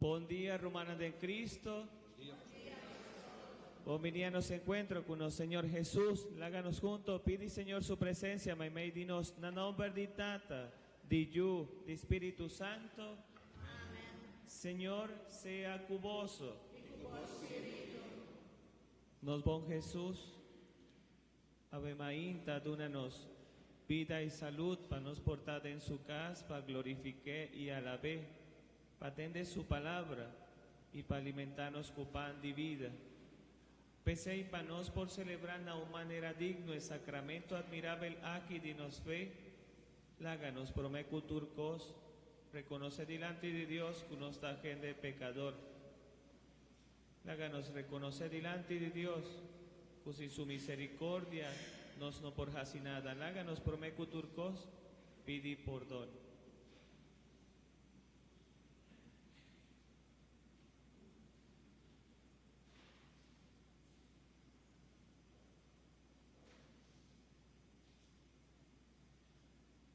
Bon dia, rumannan den Cristo. Bon dia nos encuentro cu nos Señor Jesus. Laga nos hunto pidi Señor su presencia meimei di nos. Na nomber di Tata, di Yu, di Spirito Santo. Amen. Señor sea cu boso. Y cu bo spirito. Nos bon Jesus, awe mainta duna nos bida y salud pa nos por ta den su cas pa glorifiqu'e y alab'e, pa tende su palabra y pa alimenta nos cu pan di bida. P'esey pa nos por celebra na un manera digno e sacramento admirabel aki di nos fe, laga nos prome cu tur cos reconoce dilanti di Dios cu nos ta hende pecador. Laga nos reconoce dilanti di Dios cu sin su misericordia nos no por haci nada. Laga nos prome cu tur cos pidi pordon.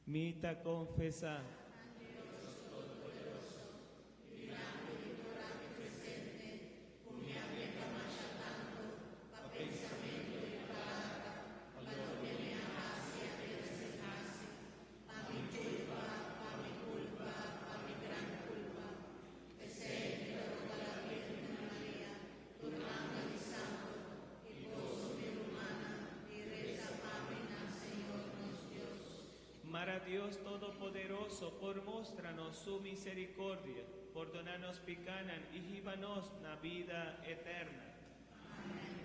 Mi ta confesa. Dios Todopoderoso, dilanti di tur aki presente, cu mi a peca masha tanto, pa pensamento y palabra, pa loke mi a haci y a keda sin haci, pa mi culpa, pa mi culpa, pa mi gran culpa. P'esei mi ta roga la Virgen Maria, tur angel y santo, y boso mi rumannan, di reza pa mi na Señor nos Dios. Mara Dios Todopoderoso por mustra nos su misericordia, pordona nos picanan y hiba nos na bida eterna. Amen.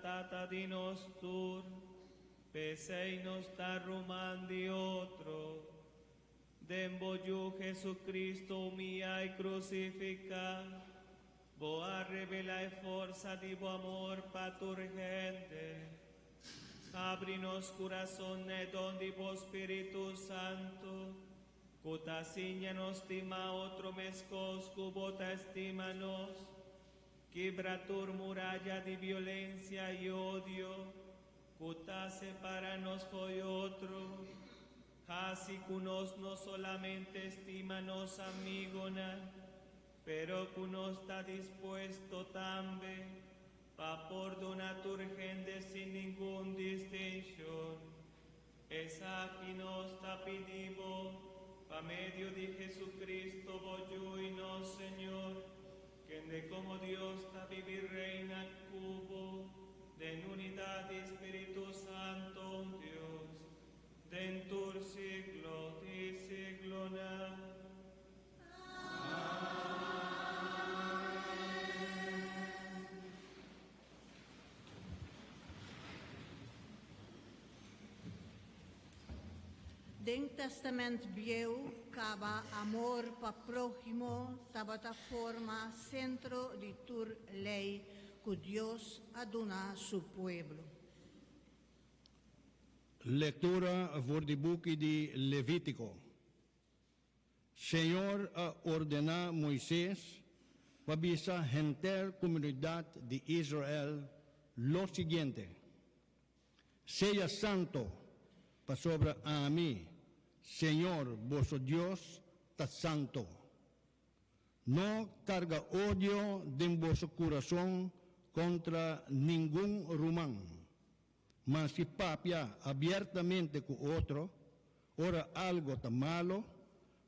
tata di nos tur, p'esei nos ta ruman di otro. Den bo Yu Jesucristo humiyá i krusifiká, bo a revelá e forsa di bo amor pa tur hende. Habri nos kurason n'e don di bo Spiritu Santu, ku ta siña nos stima otro meskos ku bo ta stima nos. Kibra tur muraya di violensia i odio ku ta separa nos fo'i otro. Hasi ku nos no solamente stima nos amigonan, pero ku nos ta dispuesto tambe pa pordona tur hende sin ningun distinshon. Esaki nos ta pidi bo pa medio di Jesucristo bo Yu i nos Señor, kende komo Dios ta bibi reina ku bo den unidat di Spiritu Santo un Dios, den tur siglo di siglonan. Den Testament Bieu kaba amor pa próhimo tabata forma sentro di tur lei ku Dios a duna su pueblo. Lektura for di buki di Levítiko. Señor a ordená Moises pa bisa henter komunidat di Israel lo siguiente, Sea santo, pasobra ami, Señor boso Dios, ta santo. No karga odio den boso kurason kontra ningun ruman. Ma si papia abiertamente ku otro, ora algo ta malo,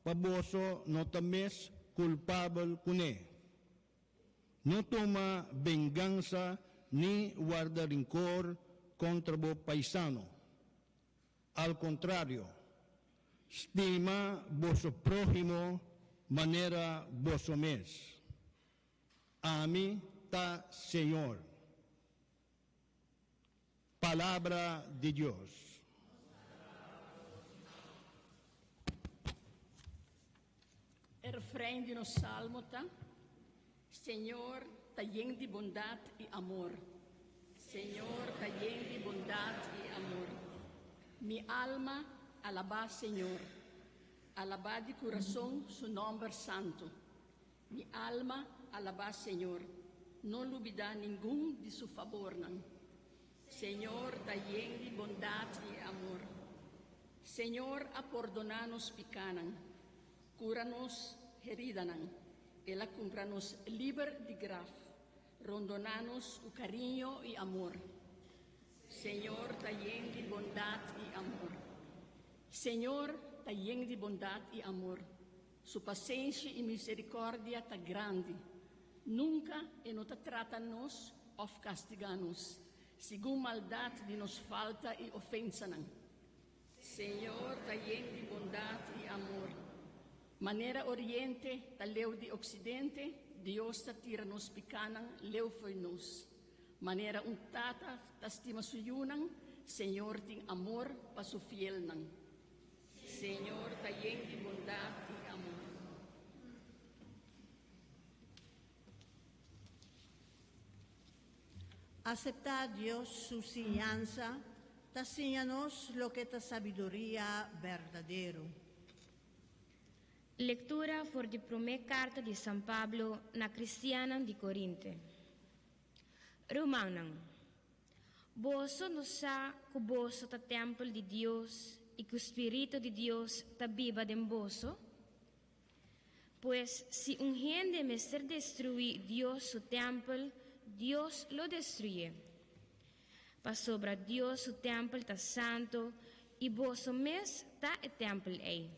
pa boso no ta mes kulpabel kuné. No tuma bengansa ni warda rinkor kontra bo paisano. Al kontrario, stima boso próhimo manera boso mes. Ami ta Señor. Palabra di Dios. E refrein di nos salmo ta, Señor ta yen di bondat i amor. Señor ta yen di bondat i amor. Mi alma, alabá Señor. Alabá di kurason su nòmber santu. Mi alma, alabá Señor. No lubidá ningun di su fabornan. Señor ta yen di bondat i amor. Señor a pordoná nos pikánan, kura nos heridanan. El a kumpra nos liber di graf, rondoná nos ku kariño i amor. Señor ta yen di bondat i amor. Señor ta yen di bondat i amor. Su pasenshi i miserikòrdia ta grandi. Nunka e no ta trata nos òf kastigá nos segun maldat di nos falta i ofensanan. Señor ta yen di bondat i amor. Manera oriente ta leu di oksidente, Dios ta tira nos pikánan leu fo'i nos. Manera un tata ta stima su yunan, Señor tin amor pa su fielnan. Señor ta yen di bondad i amor. Aseptá Dios su siñansa ta siña nos loke ta sabiduria berdadero. Lektura for di promé karta di San Pablo na kristiannan di Korinte. Rumannan, Boso no sa ku boso ta tèmpel di Dios i ku spiritu di Dios ta biba den boso? Pues, si un hende mester destruí Dios su tèmpel, Dios lo destruyé. Pasobra Dios su tèmpel ta santu i boso mes ta e tèmpel ei.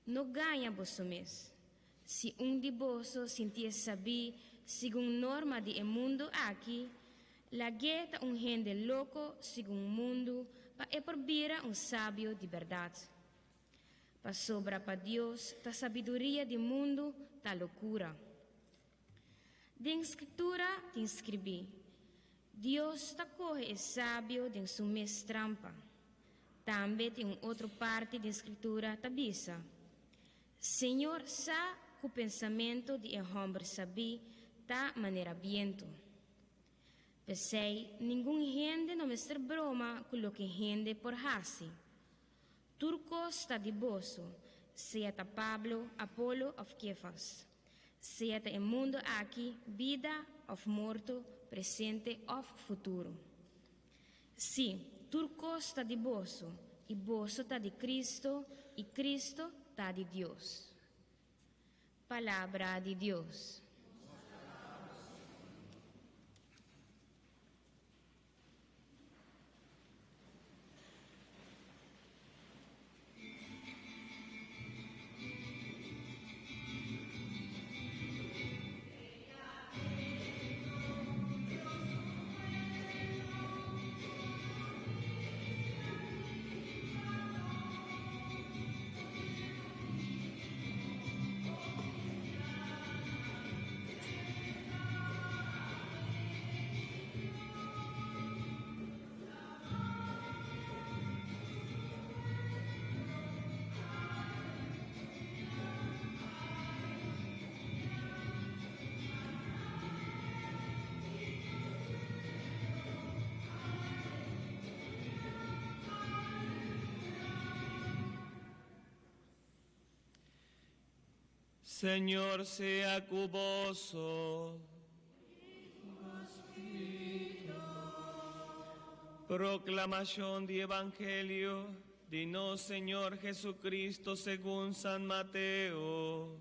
No gaña boso mes. Si un di boso sintié sabí segun norma di e mundu aki, lag'é ta un hende loko segun mundu pa e por bira un sabio di bèrdat. Pasobra pa Dios ta sabiduria di mundu ta lokura. Den Skritura tin skribí, Dios ta kohe e sabio den su mes trampa. Tambe tin un otro parti den Skritura ta bisa, Señor sa ku pensamentu di e hòmber sabí ta manera bientu. P'esei, ningun hende no mester broma ku loke hende por hasi. Tur kos ta di boso, sea ta Pablo, Apolo òf Kefas, sea ta e mundu aki, bida òf morto, presente òf futuro. Sí, tur kos ta di boso, i boso ta di Cristo, i Cristo ta di Dios. Palabra di Dios. Señor sea ku boso. Proclamación di Evangelio di nos Señor Jesucristo según San Mateo.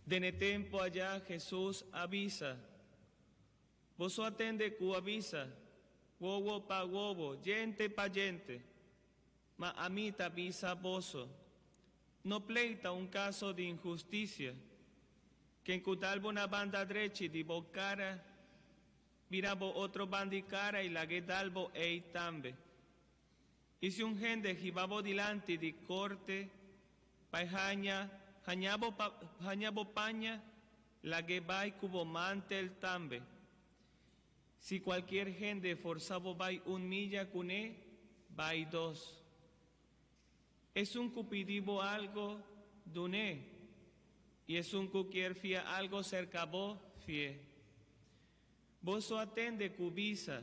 Den e tempo allá Jesús a bisa, Boso a tende cu a bisa, Wowo pa wowo, djente pa djente. Ma ami ta bisa boso, No pleita un caso di inhusticia. Ken cu dal bo na banda drechi di bo cara, bira bo otro band'i cara i lag'é dal bo ei tambe. I si un hende hiba bo dilanti di korte pa e haña haña bo haña bo paña, lag'é bai ku bo mantel tambe. Si kualkier hende forsa bo bai un milla kuné, bai dos. Esun ku pidi bo algo, dun'é, i esun ku kier fia algo serka bo, fi'é. Boso a tende ku bisa,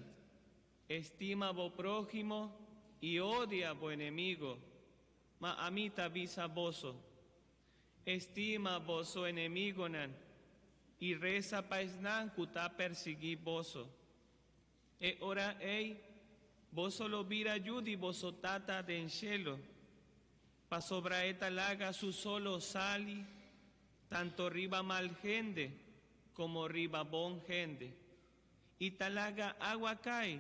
Estima bo próhimo i odia bo enemigo. Ma ami ta bisa boso, Estima boso enemigonan i resa pa esnan ku ta persiguí boso. E ora ei, boso lo bira yu di boso Tata den shelu, pasobra e ta laga su solo sali tanto riba mal hende komo riba bon hende, i ta laga awa kai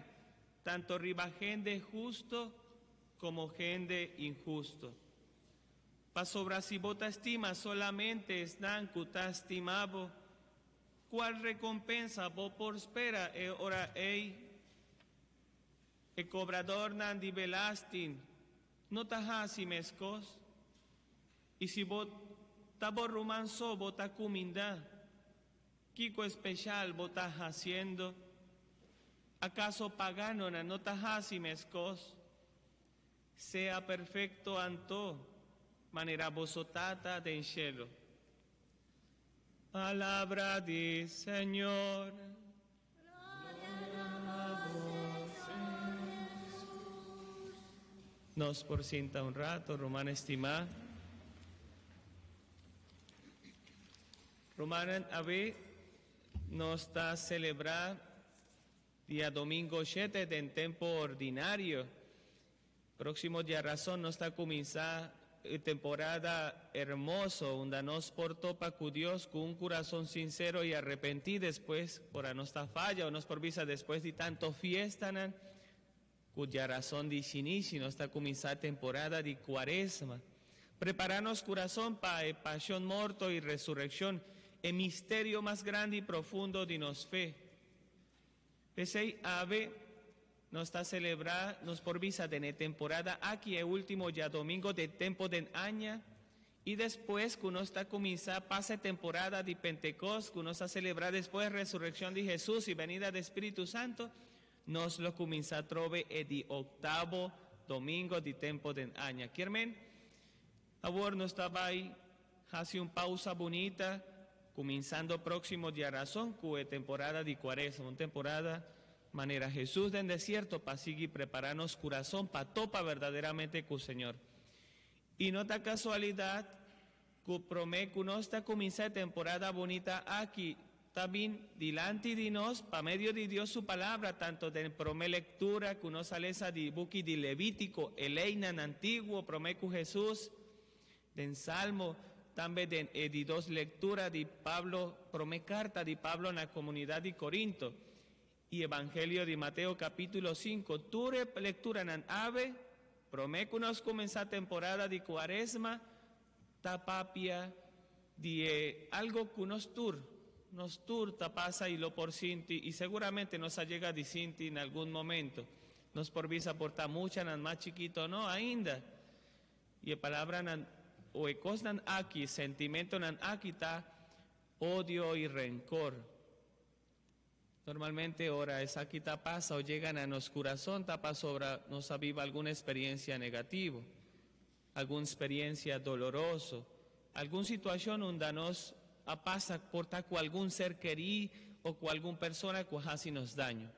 tanto riba hende husto komo hende inhusto. Pasobra si bo ta stima solamente esnan ku ta stima bo, Cual recompensa bo por spera e ora ey? E cobradornan di belasting no ta haci mescos? Y si bo ta bo ruman so bo ta cuminda, kico especial bo ta haciendo? Acaso paganonan no ta haci mescos? Sea perfecto anto, manera boso Tata den cielo. Palabra di Señor. Nos por sinta un rato, ruman estimá. Rumannan, awe nos ta selebrá diadomingo shete den tempo ordinario. Próximo diarason nos ta cuminsa e temporada hermoso unda nos por topa cu Dios cu un curason sincero y arrepentí despues ora nos ta falla o nos por bisa despues di tanto fiestanan cu diarason di shinishi nos ta cuminsa temporada di cuaresma. Prepara nos curason pa e pasion morto y resurreccion e misterio mas grandi y profundo di nos fe. P'esei awe nos ta selebrá, nos por bisa den e temporada aki, e último djadomingo den tempo den aña, I despues ku nos ta kuminsá pasa e temporada di Pentekòst ku nos a selebrá despues resurekshon di Hesus i benida di Spiritu Santu, nos lo kuminsá atrobe e di oktavo domingo di tempo den aña. Kier men, awor nos ta bai hasi un pausa bunita kuminsando próksimo diarason ku e temporada di Kuaresma, un temporada manera Hesus den desierto pa sigui prepará nos kurason pa topa berdaderamente ku Señor. I no ta kasualidat ku promé ku nos ta kuminsá e temporada bunita aki ta bin dilanti di nos pa medio di Dios su Palabra, tantu den promé lektura ku nos a lesa di buki di Levítiko, e leinan antiguo promé ku Hesus, den Salmo, tambe den e di dos lektura di Pablo, promé karta di Pablo na komunidat di Korinto, i Evangelio di Mateo kapítulo sinku. Tur e lekturanan awe, promé ku nos kuminsá temporada di Kuaresma, ta papia di e algo ku nos tur, nos tur ta pasa i lo por sinti i seguramente nos a yega di sinti na algun momento. Nos por bisa por ta muchanan mas chikito no ainda. I e palabranan o e kosnan aki, sentimentonan aki ta odio i renkor. Normalmente ora esaki ta pasa o yega na nos kurason ta pasobra nos a biba algun experiencia negativo, algun experiencia doloroso, algun situacion unda nos a pasa por ta cu algun ser kerí o cu algun persona cu haci nos daño.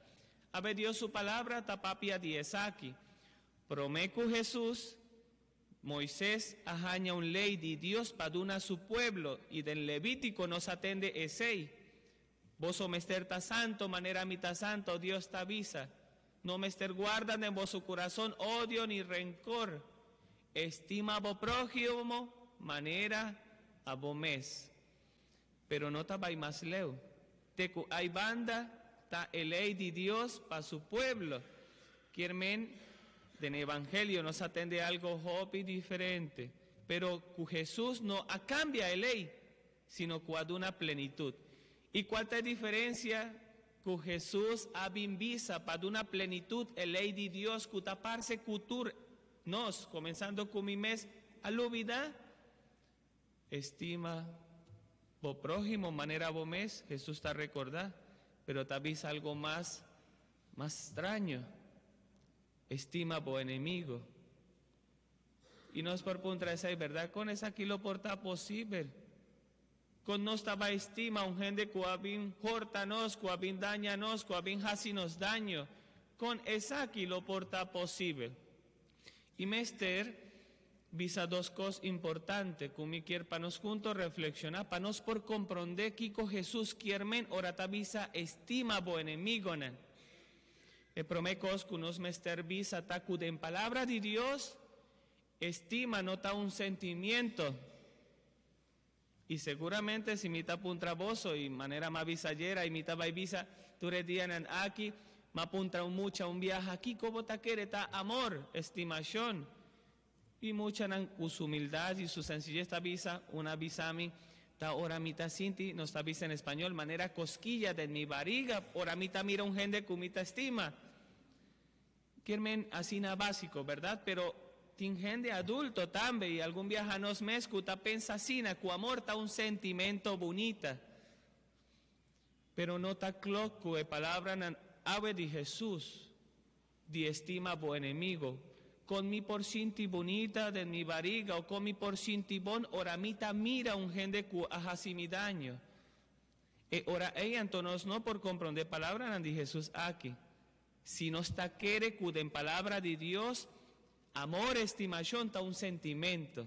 Awe Dios su palabra ta papia di esaki. Prome cu Jesus, Moises a haña un ley di Dios pa duna su pueblo y den Levítico nos a tende esey. Boso mester ta santo manera mi ta santo, Dios ta bisa. No mester guarda den boso kurason odio ni renkor. Estima bo próhimo manera abo mes. Pero no ta bai mas leu. Te ku ai banda ta e lei di Dios pa su pueblo. Kier men, den Evangelio nos a tende algo hopi diferente. Pero ku Hesus no a kambia e lei, sino ku a duna plenitut. I kual ta e diferensia? Ku Hesus a bin bisa pa duna plenitut e lei di Dios ku ta parse ku tur nos, komensando ku mi mes, a lubidá? Estima bo próhimo manera bo mes, Hesus ta rekordá, pero ta bisa algo mas, mas straño, Estima bo enemigo. I nos por puntra esei, bèrdat? Kon esaki lo por ta posibel? Kon nos ta bai stima un hende ku a bin horta nos, ku a bin daña nos, ku a bin hasi nos daño? Kon esaki lo por ta posibel? I mester bisa dos kos importante ku mi kier pa nos hunto reflekshoná pa nos por komprondé kiko Hesus kier men ora ta bisa estima bo enemigonan. E promé kos ku nos mester bisa ta ku den Palabra di Dios, estima no ta un sentimiento. I seguramente si mi ta puntra boso, i manera m'a bisa ayera i mi ta bai bisa tur e dianan aki, m'a puntra un mucha un biaha, Kiko bo ta kere ta amor, estimashon? I muchanan ku su humildat i su sensiyes ta bisa, Un a bisa mi, Ta ora mi ta sinti, nos ta bisa en español, manera koskilla den mi bariga ora mi ta mira un hende ku mi ta stima. Kier men asina básiko, bèrdat? Pero tin hende adulto tambe i algun biaha nos mes ku ta pensa asina ku amor ta un sentimento bunita. Pero no ta klok ku e palabranan awe di Hesus di estima bo enemigo. Kon mi por sinti bunita den mi bariga o kon mi por sinti bon ora mi ta mira un hende ku a hasi mi daño? E ora ei anto nos no por komprondé palabranan di Hesus aki. Si nos ta kere ku den Palabra di Dios amor, estimashon ta un sentimento,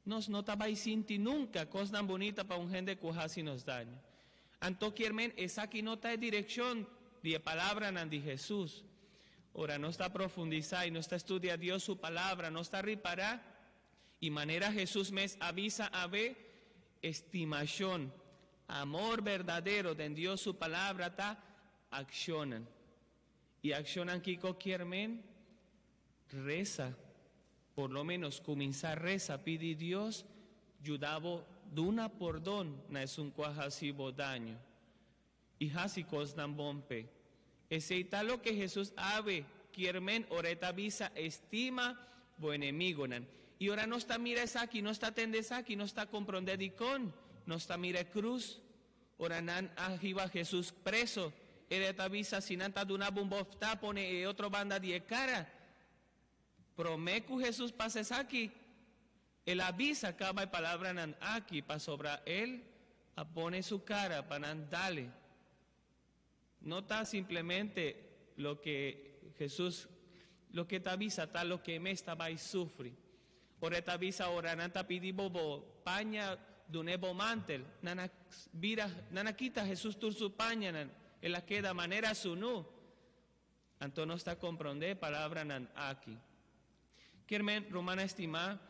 nos no ta bai sinti nunka kosnan bunita pa un hende ku hasi nos daño. Anto kier men esaki no ta e direkshon di e palabranan di Hesus. Ora nos ta profundisá i nos ta studia Dios su Palabra, nos ta ripará i manera Hesus mes a bisa awe, estimashon, amor berdadero den Dios su Palabra ta Akshonnan. I akshonnan kiko kier men? Resa. Por lo menos kuminsá resa pidi Dios yuda bo duna pordon na esun ku a hasi bo daño i hasi kosnan bon p'e. Esei ta loke Hesus awe kier men ora e ta bisa estima bo enemigonan. I ora nos ta mira esaki, nos ta tende esaki, nos ta komprondé dikon nos ta mira e krus. Ora nan a hiba Jesus preso, el ta bisa, Si nan ta duna bo un bòftá, pone e otro banda di e kara. Promé ku Jesus pasa esaki, el a bisa kaba e palabranan aki pasobra el a pone su kara pa nan dale. No ta simplemente loke Jesus loke ta bisa ta loke e mes ta bai sufri. Ora e ta bisa ora nan ta pidi bo bo paña dun'é bo mantel, nan a bira nan a kita Jesus tur su pañanan, el a keda manera sunú. Anto nos ta komprondé e palabranan aki. Kier men, rumannan estimá,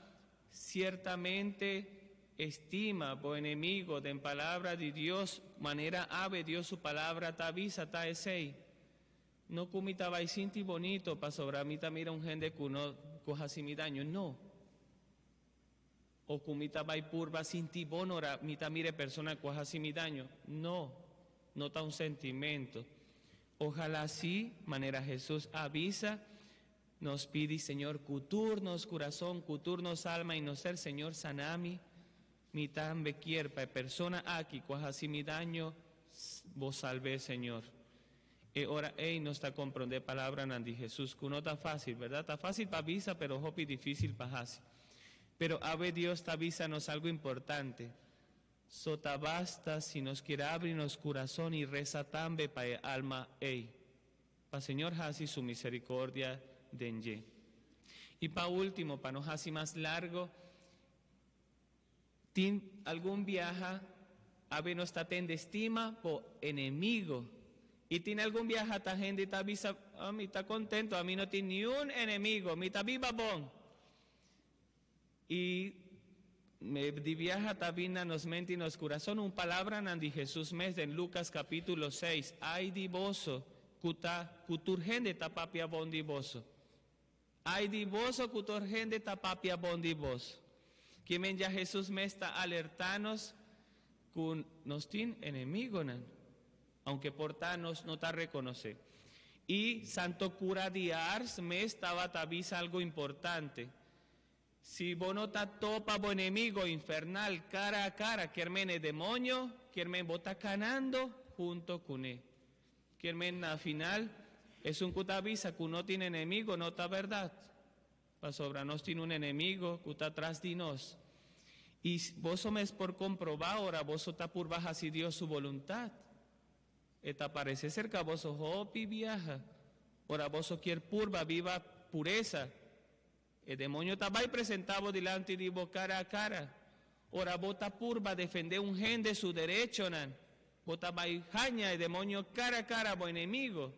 siertamente estima bo enemigo den palabra di Dios manera awe Dios su palabra ta bisa ta esei. No ku mi ta bai sinti bonito pasobra mi ta mira un hende ku no ku hasi mi daño, no. O ku mi ta bai purba sinti bon ora mi ta mira e persona ku a hasi mi daño? No, no ta un sentimento. Ojalá si, manera Hesus a bisa, nos pidi Señor ku tur nos kurason, ku tur nos alma i nos ser, Señor sana mi, mi tambe kier pa e persona aki ku a hasi mi daño, Bo salb'é, Señor. E ora ei nos ta komprondé palabranan di Hesus ku no ta fásil, bèrdat? Ta fásil pa bisa, pero hopi difísil pa hasi. Pero awe Dios ta bisa nos algu importante. So ta basta si nos kier abri nos kurason i resa tambe pa e alma ei, pa Señor hasi su miserikordia den dje. I pa último, pa no hasi mas largo, Tin algun biaha awe nos ta tende stima bo enemigo. I tin algun biaha ta hende ta bisa, Oh, mi ta contento, ami no tin niun enemigo, mi ta biba bon. I di biaha ta bin na nos mente i nos curason un palabranan di Jesus mes den Lucas capitulo seis, Ai di boso cu ta cu tur hende ta papia bon di boso. Ai di boso ku tur hende ta papia bon di bos. Kimen ya Hesus mes ta alertá nos ku nos tin enemigonan, aunke por ta nos no ta rekonosé. I Santo Cura di Ars mes tabata bisa algu importante, Si bo no ta topa bo enemigo infernal kara a kara, kier men e demonio, kier men bo ta kanando hunto kuné. Kier men na final, esun ku ta bisa ku no tin enemigo no ta bèrdat, pasobra nos tin un enemigo ku ta tras di nos. I boso mes por komprobá ora boso ta purba hasi Dios su boluntat. E ta parese serka boso hopi biaha ora boso kier purba biba puresa. E demonio ta bai presentá bo dilanti di bo kara a kara. Ora bo ta purba defendé un hende su derechonan, bo ta bai haña e demonio kara a kara, bo enemigo.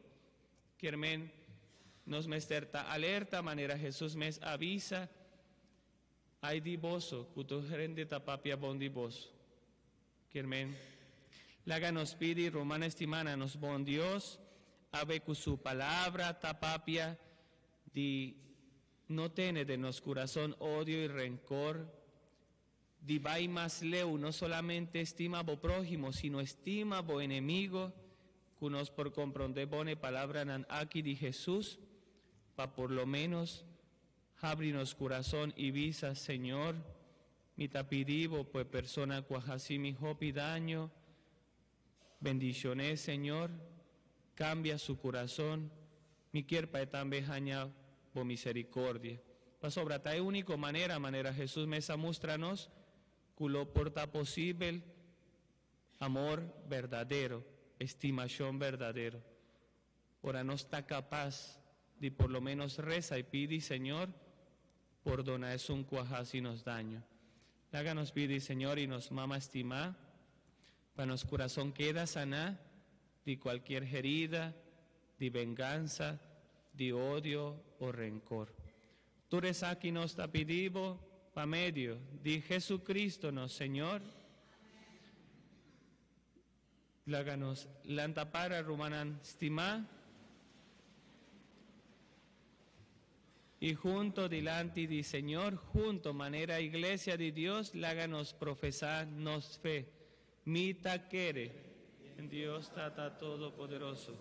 Kier men, nos mester ta alerta manera Hesus mes a bisa, Ai di boso ku tur hende ta papia bon di boso. Kier men, laga nos pidi, ruman estimá, na nos bon Dios, awe ku su Palabra ta papia di no tene den nos kurason odio i renkor, di bai mas leu, no solamente stima bo próhimo, sino stima bo enemigo, ku nos por komprondé bon e palabranan aki di Hesus, pa por lo ménos habri nos kurason i bisa, Señor, mi ta pidi bo pa e persona ku a hasi mi hopi daño, Bendicion'é, Señor, cambia su curazon, mi kier pa e tambe haña Bo misericordia. Pasobra ta e unico manera, manera Jesus mes a mustra nos, cu lo por ta posibel amor berdadero, estimacion berdadero. Ora nos ta capas di por lo menos reza y pidi, Señor, pordona esun cu a haci nos daño. Laga nos pidi, Señor y nos Mama estimá, pa nos kurason keda saná di kualkier herida, di vengansa, di odio o renkor. Tur esaki nos ta pidi Bo pa medio di Jesucristo nos Señor. Laga nos lanta para, rumannan stimá, i hunto dilanti di Señor, hunto manera Iglesia di Dios, laga nos profesá nos fe. Mi ta kere den Dios Tata Todopoderoso,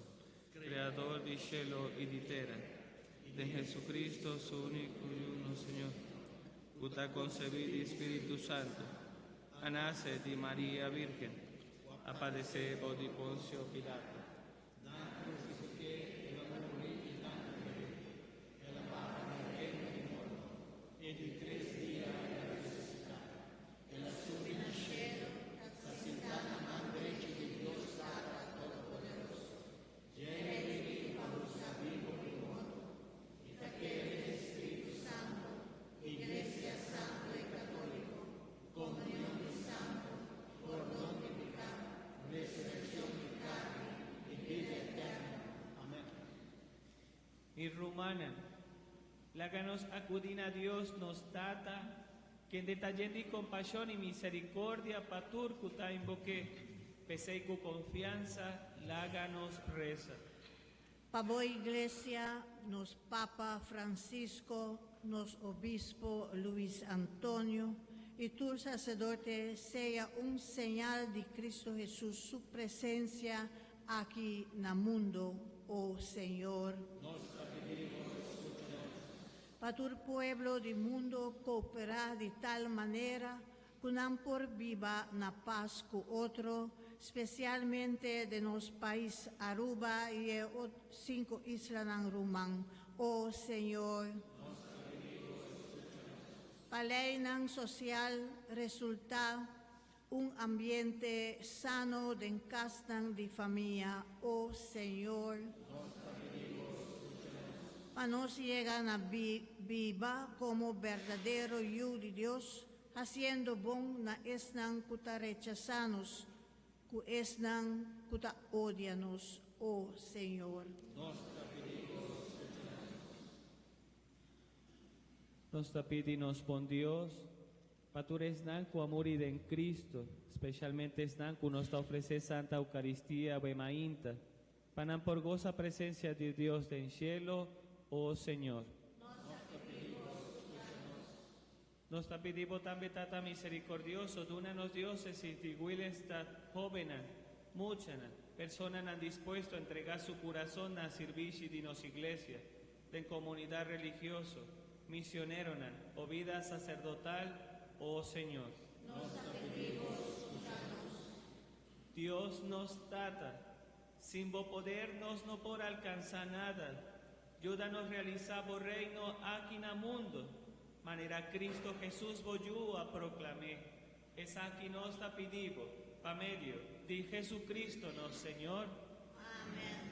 Creador di shelo i di tera, den Jesucristo, su único Yu, nos Señor. Ku ta konsebí di Spiritu Santu, a nase di Maria Virgen, a padesé bou di Ponsio Pilato. Mi rumannan, laga nos akudí na Dios nos Tata, kende ta yen di kompashon i miserikòrdia pa tur ku ta inbok'é. P'esei ku konfiansa laga nos resa. Pa bo Iglesia, nos Papa Francisco, nos Obispo Luis Antonio i tur saserdote sea un señal di Cristo Hesus su presensia aki na mundo, o Señor. Pa tur pueblo di mundo kooperá di tal manera ku nan por biba na pas ku otro, spesialmente den nos pais Aruba i e sinku islanan ruman, o Señor. Pa leinan sosial resultá un ambiente sano den kasnan di famia, o Señor. Pa nos yega na biba komo berdadero yu di Dios, hasiendo bon na esnan ku ta rechasá nos, ku esnan ku ta odia nos, o Señor. Nos ta pidi nos bon Dios, pa tur esnan ku a muri den Cristo, spesialmente esnan ku nos ta ofresé Santa Eucaristia awe mainta, pa nan por gosa presensia di Dios den shelu, o Señor. Nos ta pidi bo tambe, Tata miserikordioso, duna nos diósesis di Willemstad hóbennan, muchanan, personanan dispuesto a entregá su kurason na sirbishi di nos Iglesia, den komunidat religioso, misioneronan o bida saserdotal, o Señor. Dios nos Tata, sin bo poder nos no por alkansá nada. Yuda nos realisá bo Reino aki na mundu, manera Cristo Jesus bo Yu a proklam'é. Esaki nos ta pidi bo pa medio di Jesucristo nos Señor. Amen.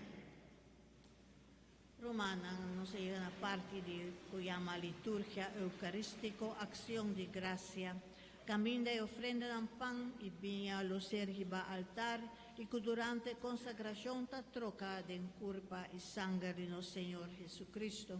Rumannan, nos a yega na parti di ku yama Liturgia Eukarístiko, Akshon di Grasia. Kaminda e ofrendanan pan i biña lo ser hibá altar i ku durante konsagrashon ta troka den kurpa i sanger di nos Señor Jesucristo.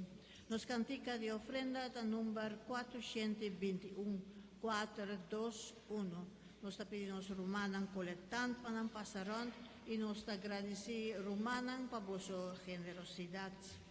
Nos kantika di ofrenda ta number 421, kuater, dos, uno. Nos ta pidi nos rumannan kolektant pa nan pasa rònt i nos ta gradisí rumannan pa boso generosidat.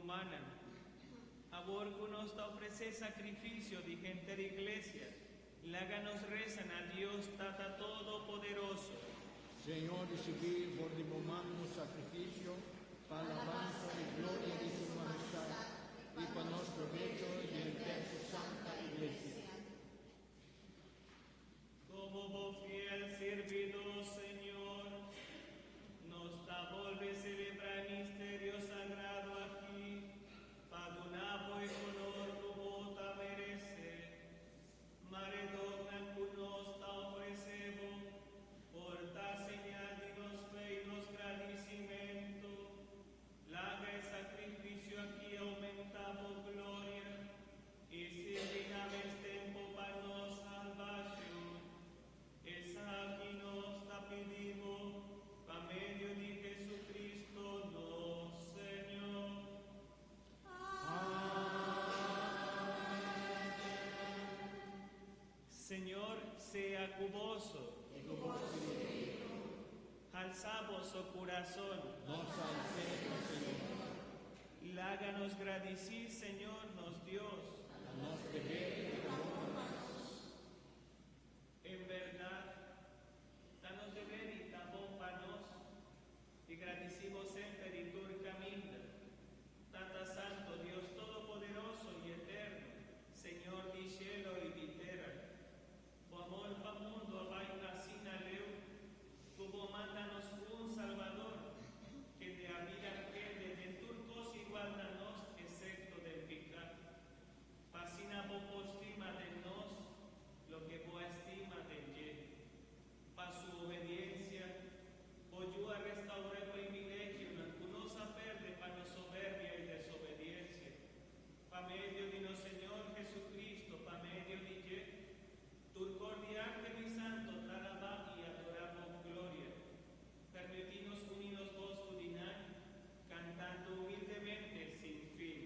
rumannan. Awor ku nos ta ofresé sakrifisio di henter iglesia, laga nos resa na Dios Tata Todopoderoso. Señor, risibí for di bo man nos sakrifisio pa alabansa i gloria di Su Mahestat i pa nos probecho i di henter Su Santa Iglesia. Komo bo fiel sirbidó, Señor, nos ta bolbe selebrá e misterio sagrado akí, pa duna bo e honor ku bo ta meresé. Mare donnan ku nos ta ofresé bo por ta señal di nos fe i nos gradisimentu. Laga e sakrifisio akí oumentá bo gloria i sirbi na mes tempu pa nos salbashon. Esaki nos ta pidi bo pa medio di Jesucristo nos Señor. Señor sea ku boso. I ku bo spiritu. Halsa boso kurason. Nos a hals'é na Señor. Laga nos gradisí Señor nos Dios. Ta nos deber i ta bon pa nos. En bèrdat, ta nos deber i ta bon pa nos di gradisí bo semper i tur kaminda, Tata Santo, Dios Todopoderoso i Eterno, Señor di shelo i di tera. Bo amor pa mundu a bai asina leu ku bo manda nos un Salbador, kende a bira hende den tur kos igual na nos esepto den piká. Pa asina bo por stima den nos loke bo a stima den dje. Pa su obediencia, bo Yu a restaura e privilegionan ku nos a perde pa nos soberbia i desobediencia. Pa medio di nos Señor Jesucristo, pa medio di dje, tur kor di ángel i santo ta alabá i adorá bo gloria. Permití nos uní nos bos ku di nan, kantando humildemente sin fin.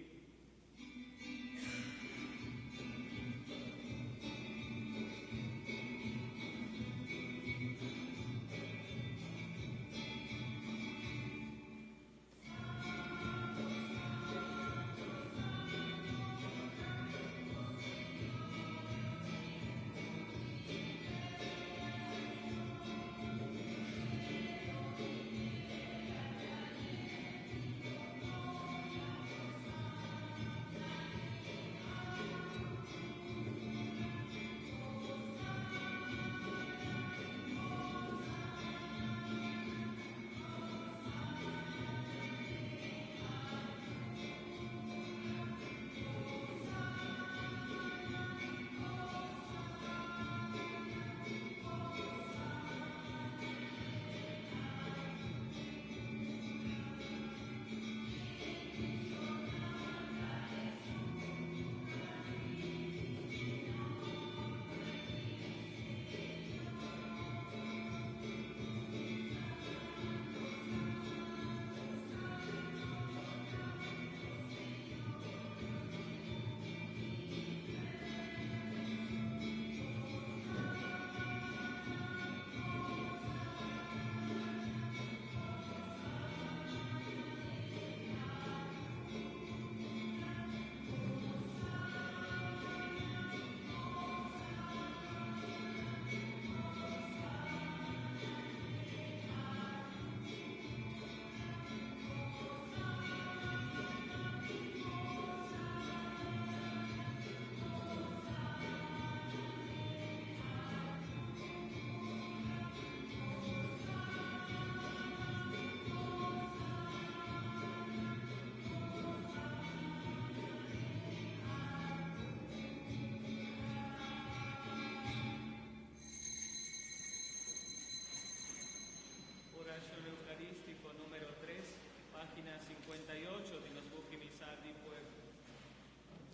Orashon Eukarístiko número tres, página 58 di nos buki Misal di Pueblo.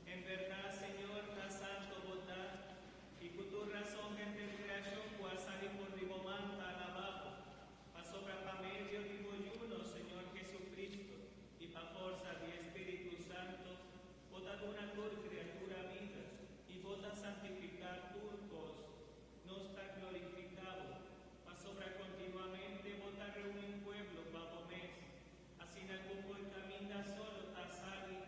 En bèrdat, Señor, ta santo bo ta, i ku tur rason henter kreashon ku a sali for di bo man ta alabá bo, pasobra pa medio di bo Yu, nos Señor Jesucristo, i pa forsa di e Spiritu Santo, bo ta duna tur kriatura bida, i bo ta santifiká tur kos. Nos ta glorifiká bo, pasobra kontinuamente bo ta reuní un pueblo pa bo mes, asina ku por kaminda solo ta sali.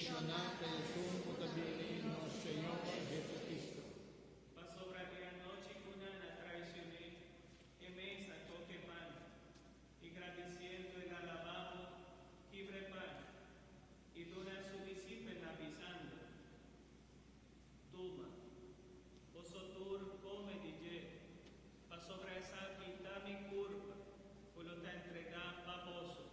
Bendishoná ta esun ku ta bini nos Señor Jesu-Cristo. Pasobra e anochi ku nan a traishon'é, e mes a kohe pan, i gradisiendo el a alabá Bo, kibra e pan, i duna su disipelnan bisando: Tuma, boso tur kome di dje, pasobra esaki ta mi kurpa, ku lo ta entregá pa boso.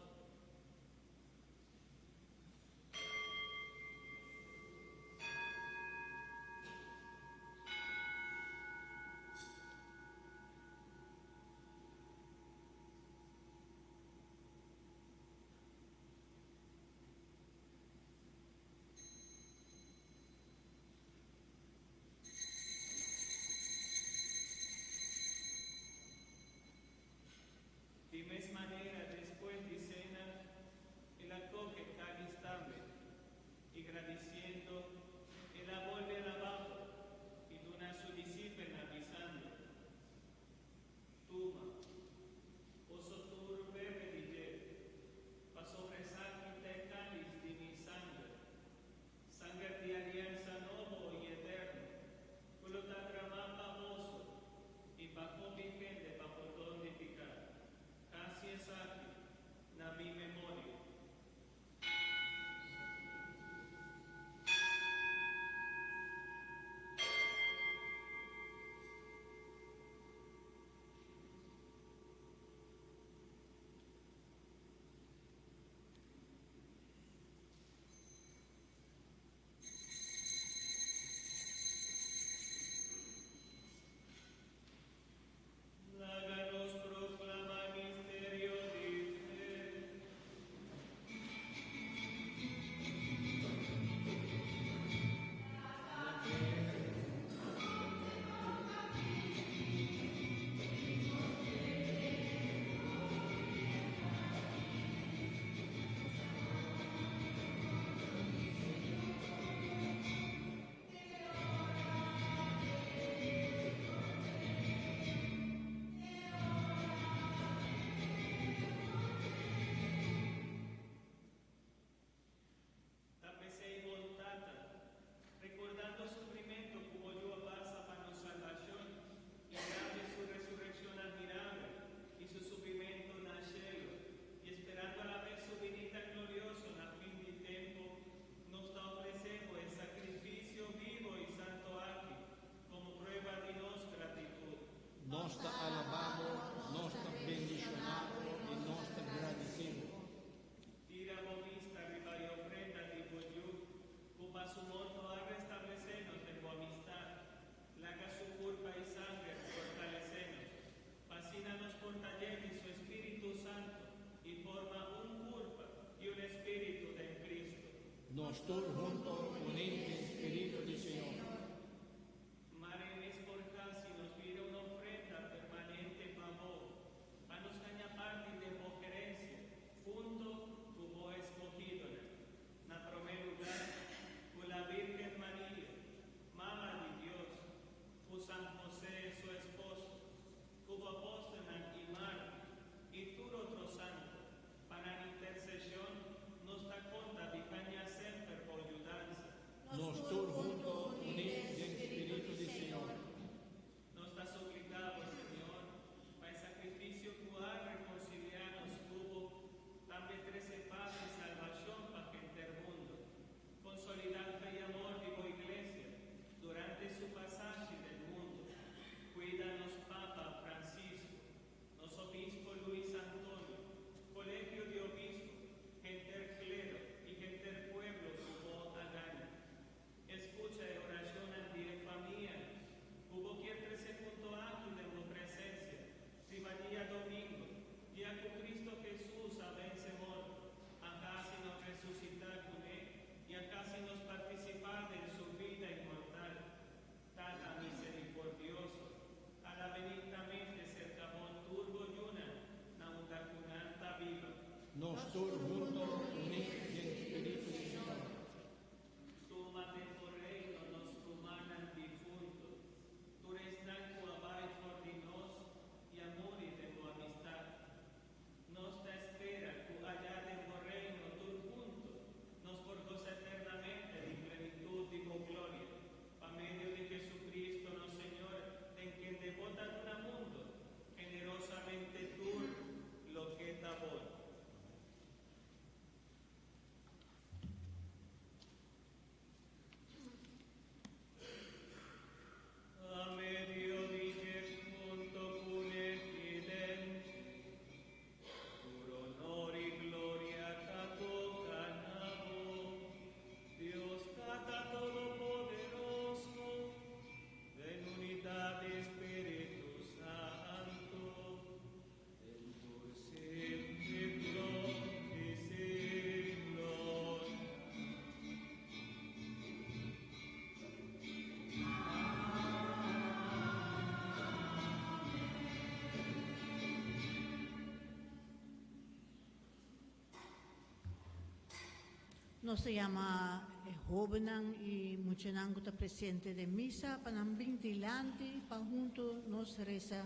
Nos ta yama e hobennan y muchanan cu ta presente den misa pa nan bin dilanti pa hunto nos reza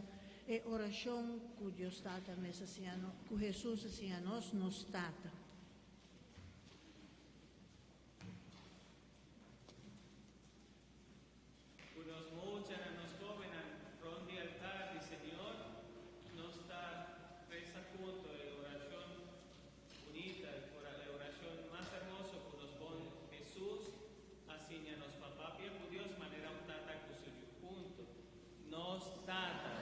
e oracion cu Dios Tata mes a siña nos, cu Jesus a siña nos, Nos Tata. Cu nos muchanan, nos hobennan, rond di altar di Señor, nos ta reza hunto e oracion bunita, e oracion mas hermoso cu nos bon Jesus a siña nos pa papia cu Dios manera un tata cu su hunto. Nos Tata.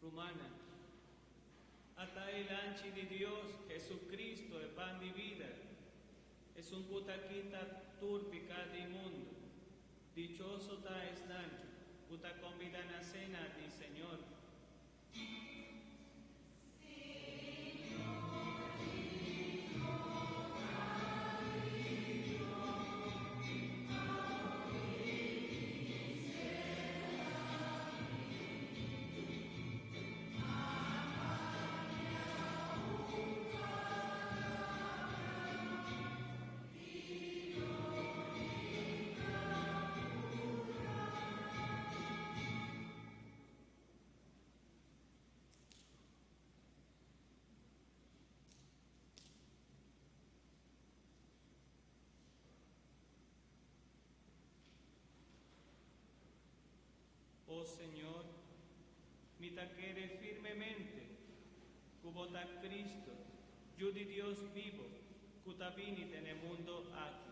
Rumannan, ata e Lamchi di Dios, Jesucristo, e pan di bida, esun ku ta kita tur piká di mundu. Dichoso ta esnan ku ta kombidá na sena di Señor. Oh Señor, mi ta kere firmemente ku bo ta Cristo, Yu di Dios bibu, ku ta bini den e mundu aki.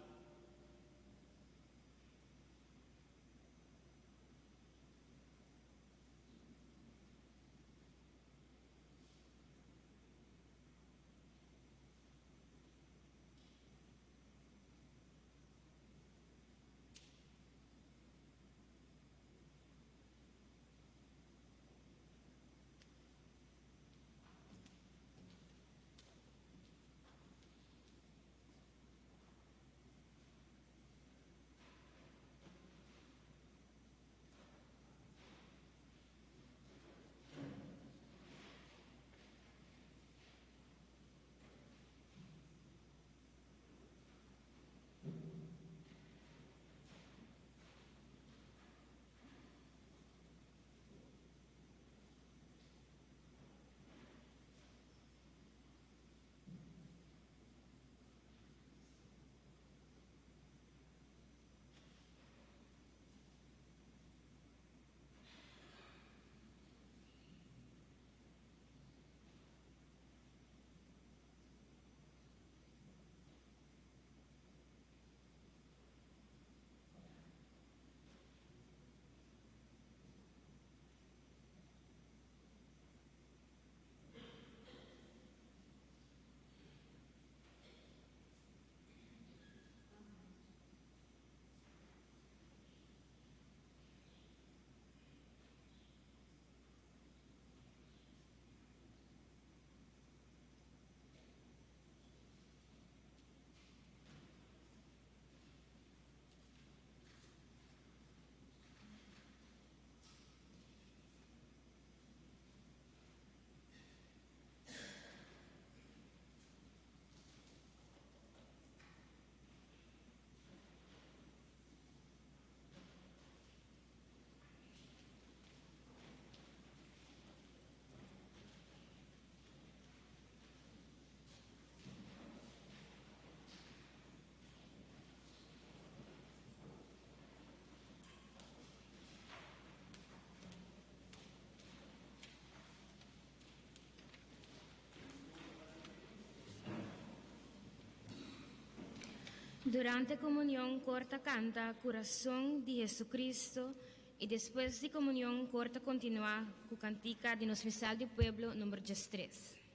Durante komunion, kor ta kanta Kurason di Jesucristo i despues di komunion, kor ta kontinuá ku kantika di nos Misal di Pueblo number 13.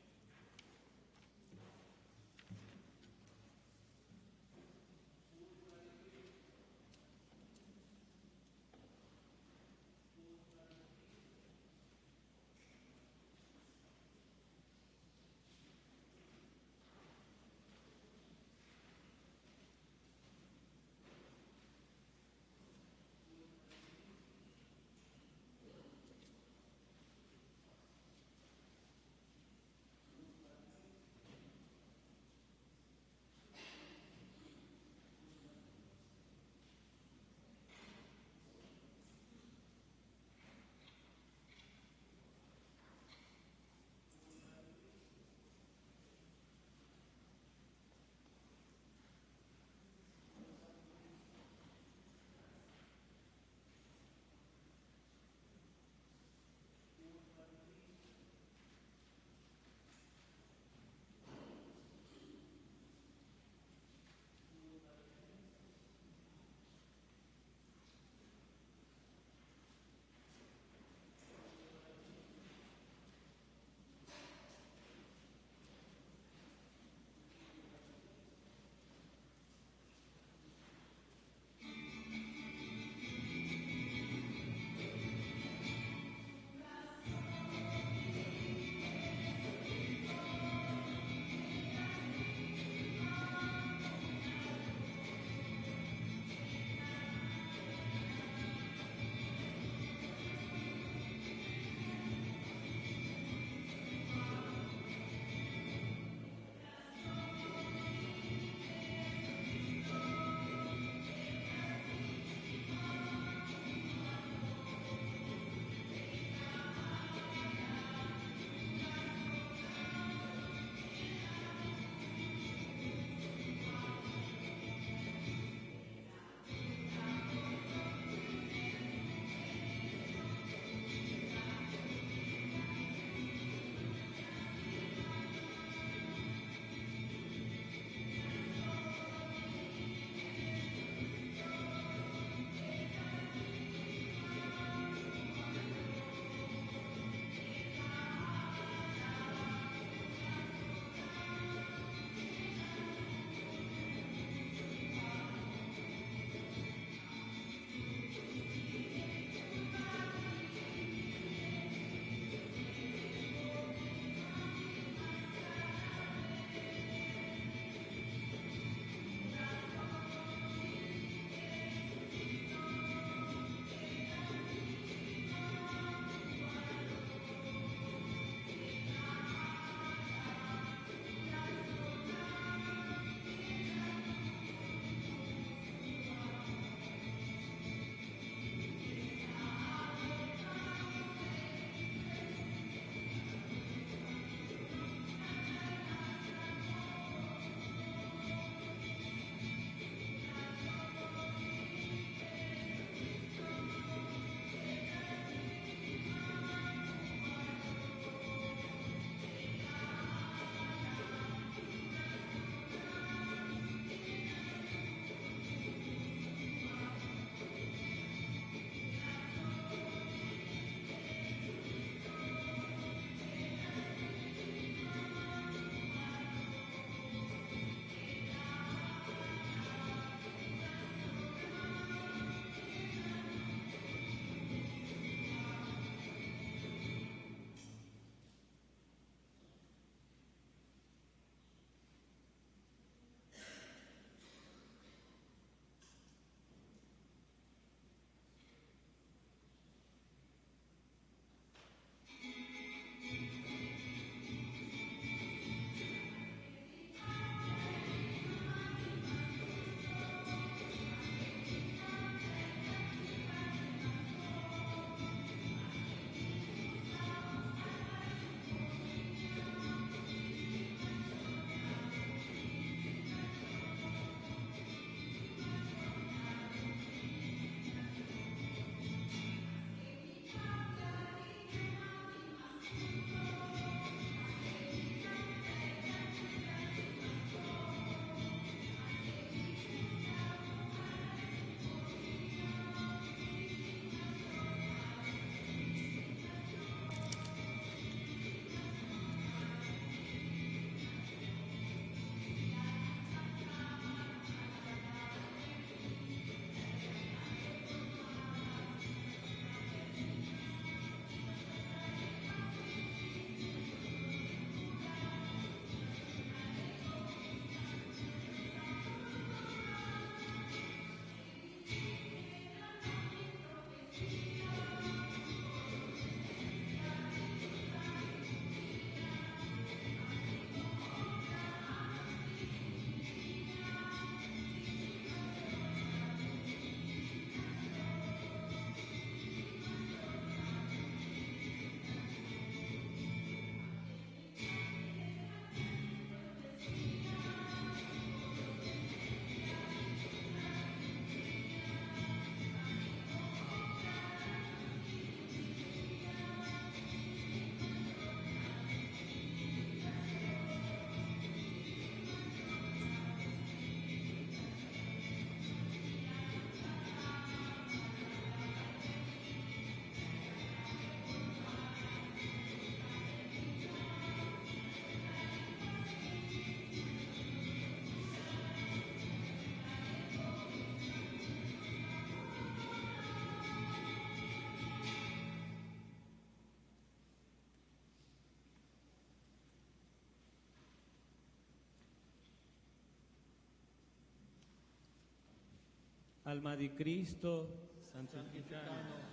Alma di Cristo, santificanos.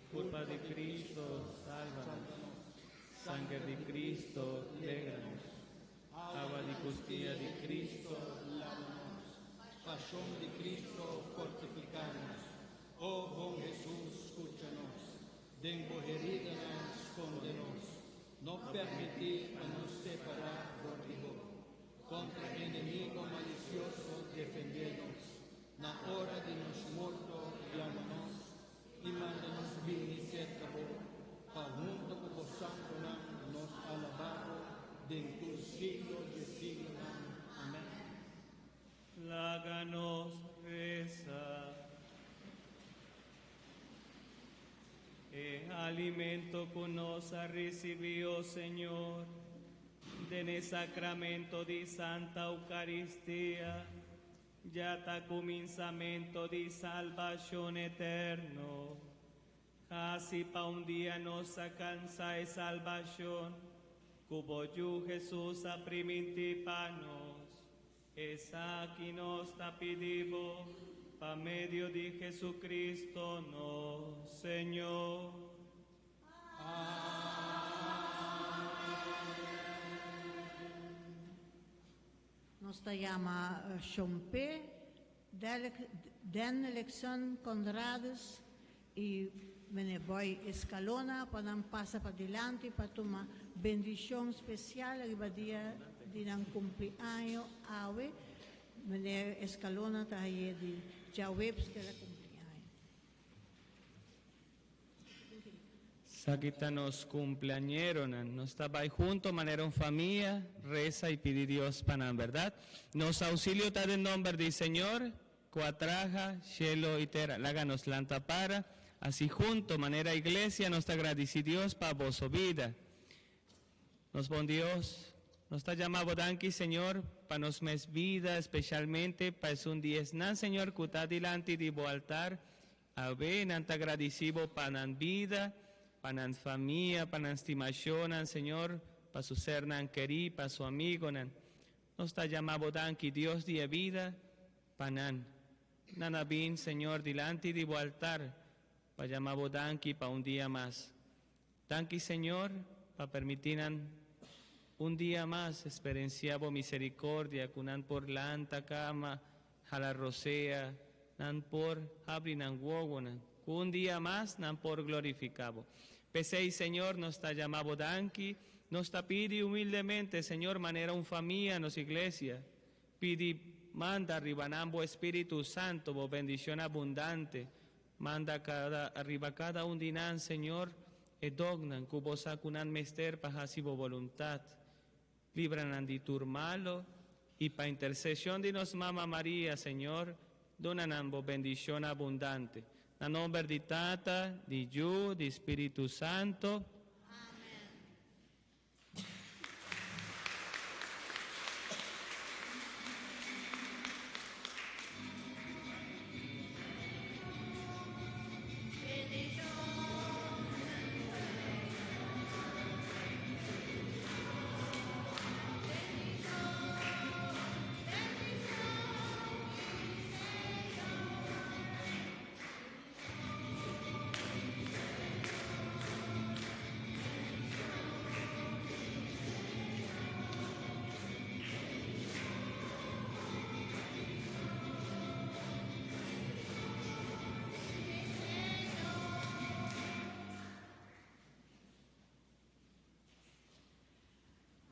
Culpa di Cristo, sálvanos. Sangre di Cristo, léganos. Agua di costilla di Cristo, lávanos. Pasión di Cristo, fortificanos. Oh bon Jesús, escúchanos. Den bo heridanan, sconde nos. No permiti pa nos separa for di bo. Contra enemigo malicioso, defende nos. Na ora di nos morto, yama nos y manda nos bini cerca bo, pa hunto cu bo santonan nos alaba bo den tur siglo di siglonan. Amen. Laga nos reza. E alimento cu nos a ricibi, o Señor, den e sacramento di Santa Eucaristia, ya ta cuminsamento di salbacion eterno. Haci pa un dia nos alcansa e salbacion, cu bo Yiu Jesus a priminti pa nos. Esaki nos ta pidi bo, pa medio di Jesucristo nos Señor. Amen. Nos ta yama Shompe, Denlexon Conradus y Meneer Boy Escalona pa nan pasa padilanti pa tuma bendicion special riba dia di nan cumpleaños awe. Meneer Escalona ta haye di djaweps cu el a cumpli aña. Esaki ta nos cumpleañeronan. Nos ta bay hunto manera un famia, reza y pidi Dios pa nan, berdad? Nos auxilio ta den nomber di Señor, cu a traha cielo y tera. Laga nos lanta para, asi hunto manera iglesia nos ta gradici Dios pa boso bida. Nos bon Dios, nos ta yama bo danki, Señor, pa nos mes bida, especialmente pa esun di esnan, Señor, cu ta dilanti di bo altar Awe nan ta gradici bo pa nan bida, pa nan famia, pa nan stimacionnan, Señor, pa su sernan keri, pa su amigonan. Nos ta yama bo danki, Dios di e bida, pa nan. Nan a bin, Señor, dilanti di bo altar pa yama bo danki pa un dia mas. Danki, Señor, pa permiti nan un dia mas experencia bo misericordia cu nan por lanta cama, hala rosea, nan por habri nan wowonan, cu un dia mas nan por glorifica bo. P'esey, Señor, nos ta yama bo danki, nos ta pidi humildemente, Señor, manera un famia nos iglesia, pidi manda riba nan bo Espíritu Santo, bo bendicion abundante, Manda cada riba cada un di nan, Señor, e dognan cu Bo sa cu nan mester pa haci Bo boluntad. Libra nan di tur malo, y pa intercesion di nos Mama Maria, Señor, duna nan Bo bendicion abundante. Na nomber di Tata, di Yu, di Spiritu Santo.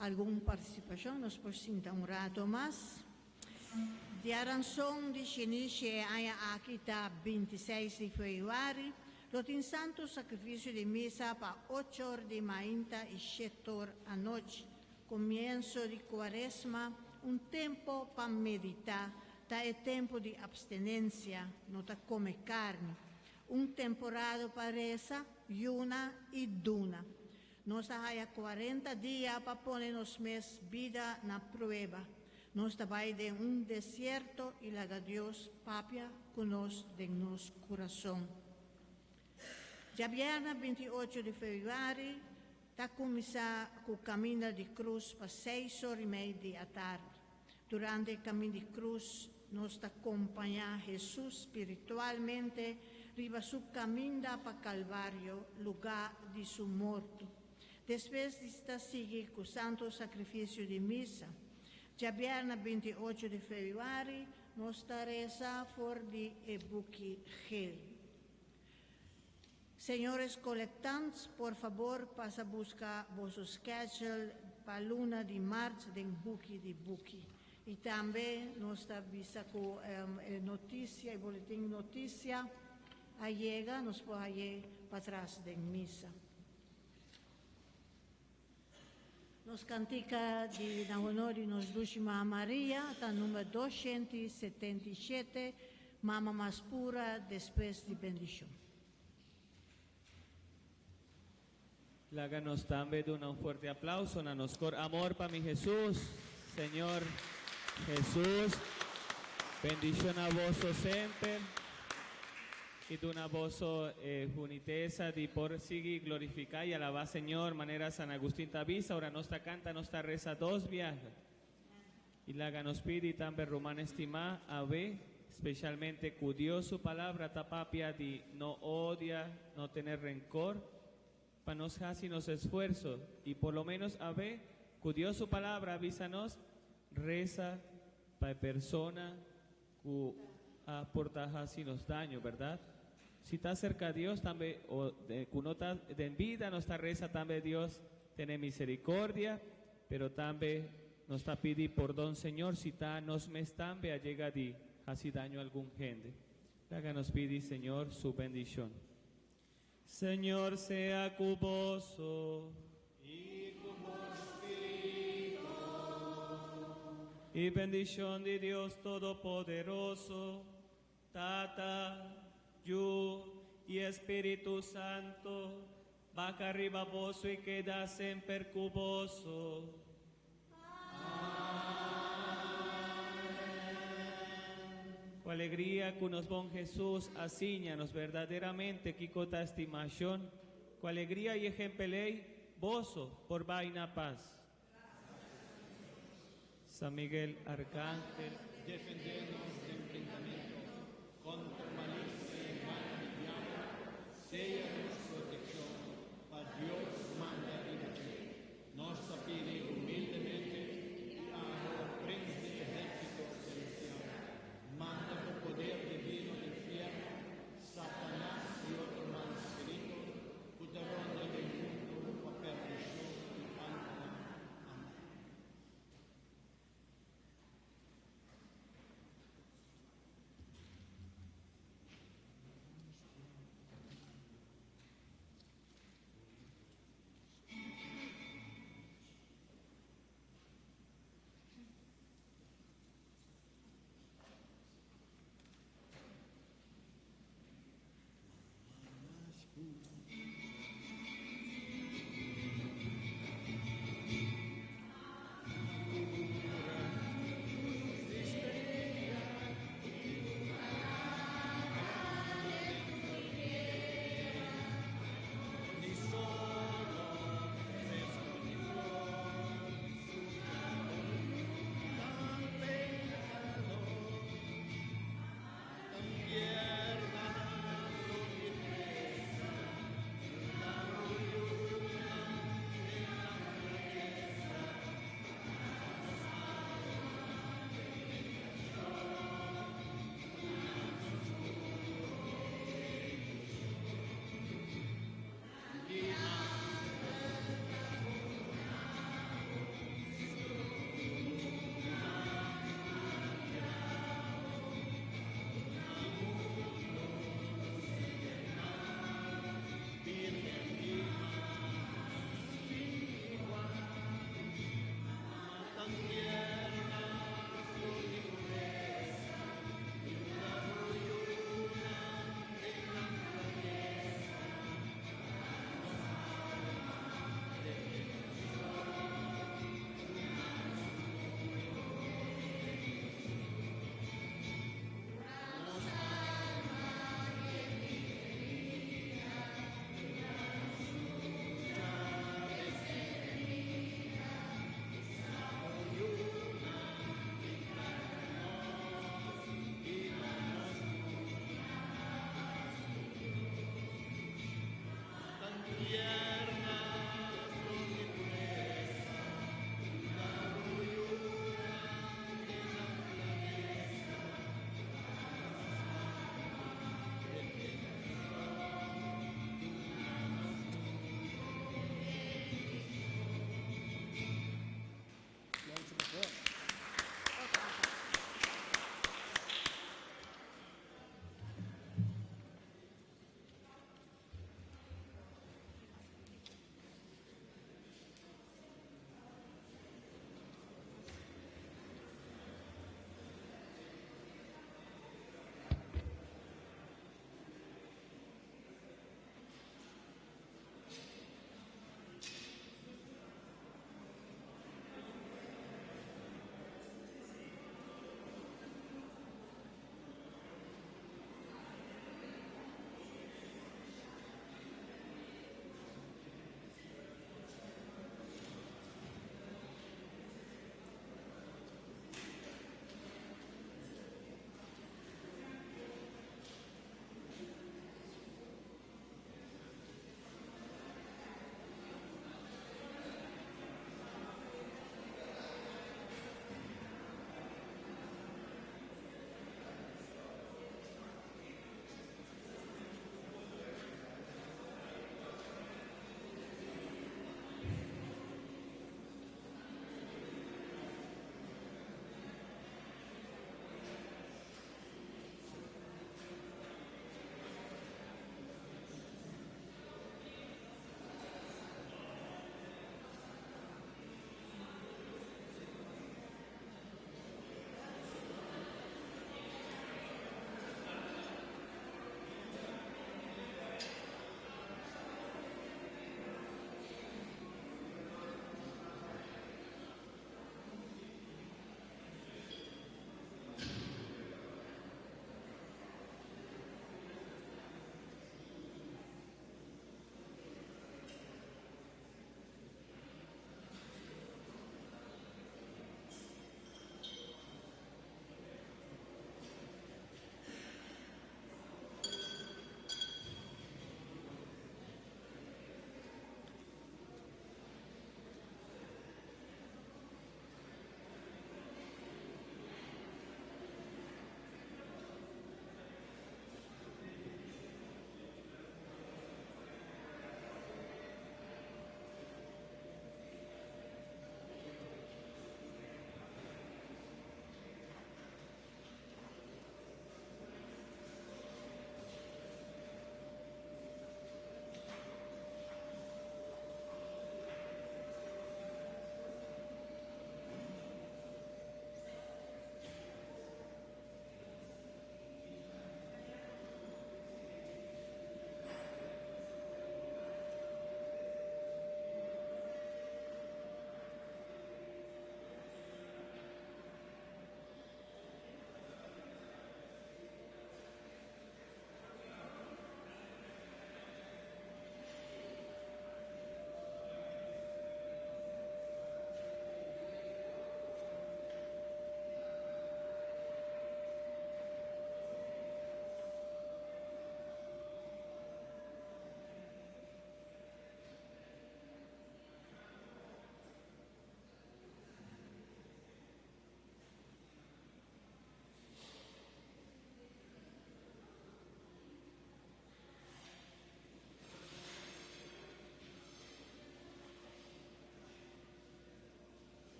Algun participacion nos por sinta un rato mas. Diaranson di Shinishi e aña aki ta 26 di februari, lo tin Santo Sacrificio di Misa pa 8 or di mainta y 7 or anochi. Comienso di Cuaresma, un tempo pa medita, ta e tempo di abstenencia, no ta come carni. Un temporada pa reza, yuna y duna. Nos a haya 40 dia pa pone nos mes bida na prueba. Nos ta bay den un desierto y laga Dios papia cu nos den nos curason. Diabierna 28 di februari ta cuminsa cu Camino di Cruz pa 6 or y mei di atardi. Durante Camino di Cruz. nos ta kompañá Hesus spiritualmente riba su kaminda pa Kalvario, lugá di su morto. Despues di ta sigui ku Santo Sakrifisio di Misa. Djabièrnè 28 di febrüari, nos ta resa for di e buki Geel. Señores colectants, por fabor, pasa busca boso schedule pa luna di maart den buki di buki. I tambe nos ta bisa ku notisia i boletin notisia a yega, nos por haye patras den misa. Nos kantika di na honor di nos dushi Mama Maria, ta number 277, Mama Mas Pura, despues di bendishon. Laga nos tambe duna un fuerte aplauso na nos kor Amor pa mi Jesus. Señor Jesus, bendishoná boso semper i duna boso hunitesa di por sigui glorifiká i alabá Señor manera San Agustin ta bisa, ora nos ta kanta nos ta resa dos biaha. I laga nos pidi tambe ruman estimá awe, speshalmente ku Dios su Palabra ta papia di no odia, no tene renkor, pa nos hasi nos esfuerso i por lo ménos awe ku Dios su Palabra a bisa nos, resa pa e persona ku a por ta hasi nos daño, bèrdat? Si ta serka Dios tambe o ku no ta den bida nos ta resa tambe Dios tene miserikordia, pero tambe nos ta pidi pordon Señor si ta nos mes tambe a yega di hasi daño algun hende. Laga nos pidi Señor su bendishon. Señor sea ku boso. I ku bo spiritu. I bendishon di Dios Todopoderoso, Tata, Yu i Spiritu Santu, baha riba boso i keda semper ku boso. Ku alegria ku nos bon Hesus a siña nos berdaderamente kiko ta stimashon, ku alegria i ehempel ei, boso por bai na pas. San Miguel Arcángel, Defendé nos den bringamentu kontra malisia i mal di diabel, sea nos protekshon, pa Dios manda riba dje. Nos ta pidi humildemente i abo, Prins di ehérsito selestial, manda ku poder divino di infierno Satanas i otro mal spiritu ku ta ronda den mundu pa perdishon di almanan. Amèn.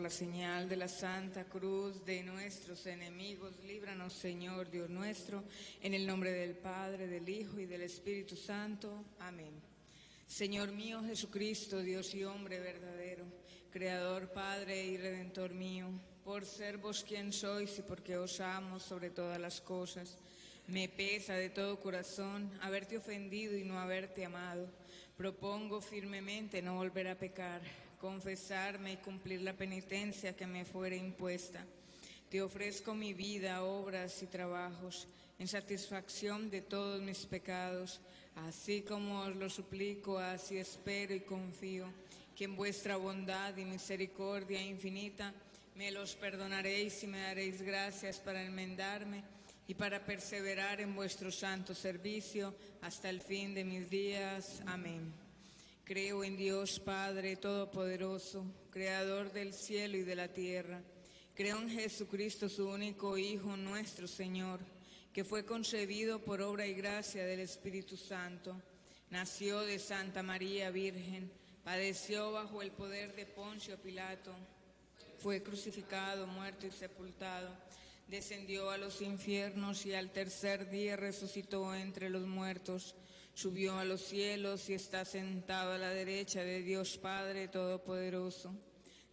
Por la señal de la Santa Cruz de nuestros enemigos, líbranos, Señor Dios nuestro, en el nombre del Padre, del Hijo y del Espíritu Santo. Amén. Señor mío Jesucristo, Dios y hombre verdadero, Creador, Padre y Redentor mío, por ser vos quien sois y porque os amo sobre todas las cosas, me pesa de todo corazón haberte ofendido y no haberte amado. Propongo firmemente no volver a pecar, confesarme y cumplir la penitencia que me fuere impuesta. Te ofrezco mi vida, obras y trabajos en satisfacción de todos mis pecados, así como os lo suplico, así espero y confío que en vuestra bondad y misericordia infinita me los perdonaréis y me daréis gracias para enmendarme y para perseverar en vuestro santo servicio hasta el fin de mis días. Amén. Creo en Dios Padre Todopoderoso, Creador del cielo y de la tierra. Creo en Jesucristo, su único Hijo, nuestro Señor, que fue concebido por obra y gracia del Espíritu Santo. Nació de Santa María Virgen, padeció bajo el poder de Poncio Pilato, fue crucificado, muerto y sepultado. Descendió a los infiernos y al tercer día resucitó entre los muertos. Subió a los cielos y está sentado a la derecha de Dios Padre Todopoderoso.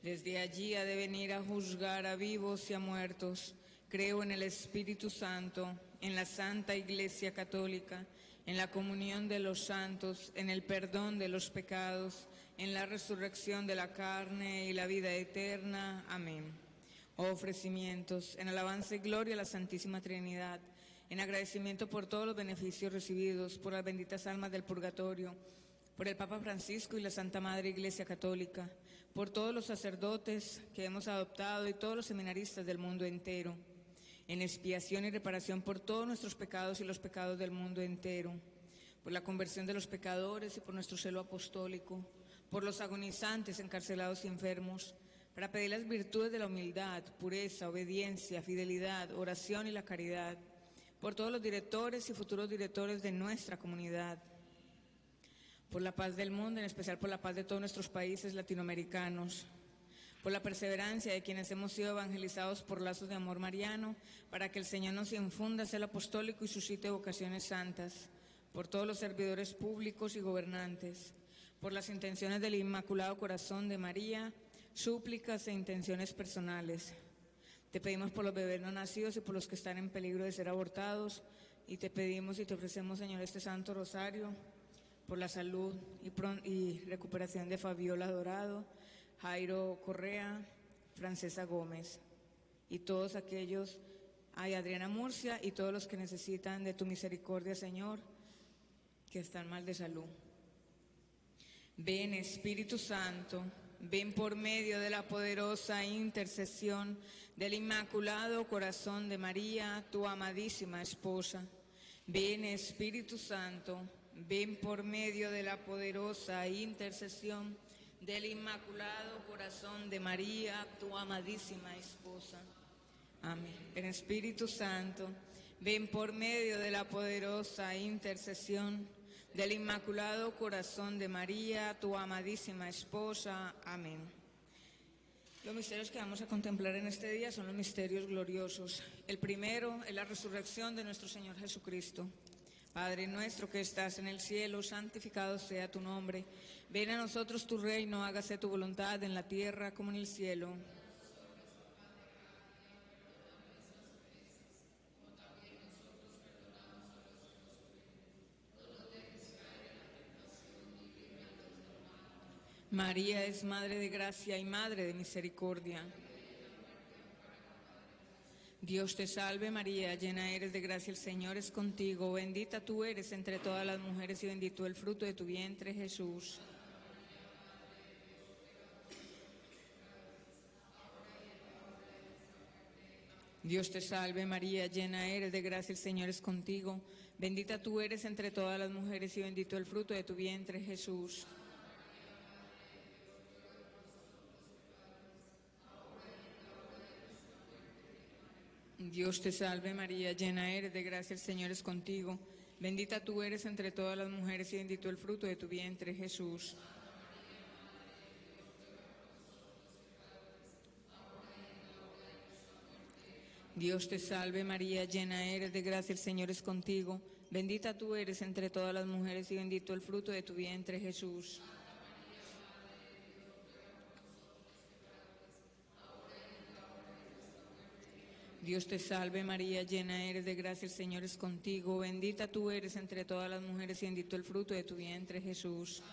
Desde allí ha de venir a juzgar a vivos y a muertos. Creo en el Espíritu Santo, en la Santa Iglesia Católica, en la comunión de los santos, en el perdón de los pecados, en la resurrección de la carne y la vida eterna. Amén. Ofrecimientos, en alabanza y gloria a la Santísima Trinidad, en agradecimiento por todos los beneficios recibidos, por las benditas almas del purgatorio, por el Papa Francisco y la Santa Madre Iglesia Católica, por todos los sacerdotes que hemos adoptado y todos los seminaristas del mundo entero, en expiación y reparación por todos nuestros pecados y los pecados del mundo entero, por la conversión de los pecadores y por nuestro celo apostólico, por los agonizantes, encarcelados y enfermos, para pedir las virtudes de la humildad, pureza, obediencia, fidelidad, oración y la caridad, por todos los directores y futuros directores de nuestra comunidad, por la paz del mundo, en especial por la paz de todos nuestros países latinoamericanos, por la perseverancia de quienes hemos sido evangelizados por lazos de amor mariano, para que el Señor nos infunda celo apostólico y suscite vocaciones santas, por todos los servidores públicos y gobernantes, por las intenciones del Inmaculado Corazón de María, súplicas e intenciones personales. Te pedimos por los bebés no nacidos y por los que están en peligro de ser abortados, y te pedimos y te ofrecemos, Señor, este Santo Rosario, por la salud y, y recuperación de Fabiola Dorado, Jairo Correa, Francesa Gómez y todos aquellos, ay, Adriana Murcia y todos los que necesitan de tu misericordia, Señor, que están mal de salud. Ven, Espíritu Santo, ven por medio de la poderosa intercesión del Inmaculado Corazón de María, tu amadísima esposa. Ven, Espíritu Santo, ven por medio de la poderosa intercesión del Inmaculado Corazón de María, tu amadísima esposa. Amén. Ven, Espíritu Santo, ven por medio de la poderosa intercesión del Inmaculado Corazón de María, tu amadísima esposa. Amén. Los misterios que vamos a contemplar en este día son los misterios gloriosos. El primero es la resurrección de nuestro Señor Jesucristo. Padre nuestro que estás en el cielo, santificado sea tu nombre. Ven a nosotros tu reino, hágase tu voluntad en la tierra como en el cielo. María es Madre de Gracia y Madre de Misericordia. Dios te salve María, llena eres de gracia, el Señor es contigo, bendita tú eres entre todas las mujeres y bendito el fruto de tu vientre Jesús. Dios te salve María, llena eres de gracia, el Señor es contigo, bendita tú eres entre todas las mujeres y bendito el fruto de tu vientre Jesús. Dios te salve María, llena eres de gracia, el Señor es contigo. Bendita tú eres entre todas las mujeres y bendito el fruto de tu vientre, Jesús. Dios te salve María, llena eres de gracia, el Señor es contigo. Bendita tú eres entre todas las mujeres y bendito el fruto de tu vientre Jesús. Dios te salve María, llena eres de gracia, el Señor es contigo. Bendita tú eres entre todas las mujeres y bendito el fruto de tu vientre Jesús.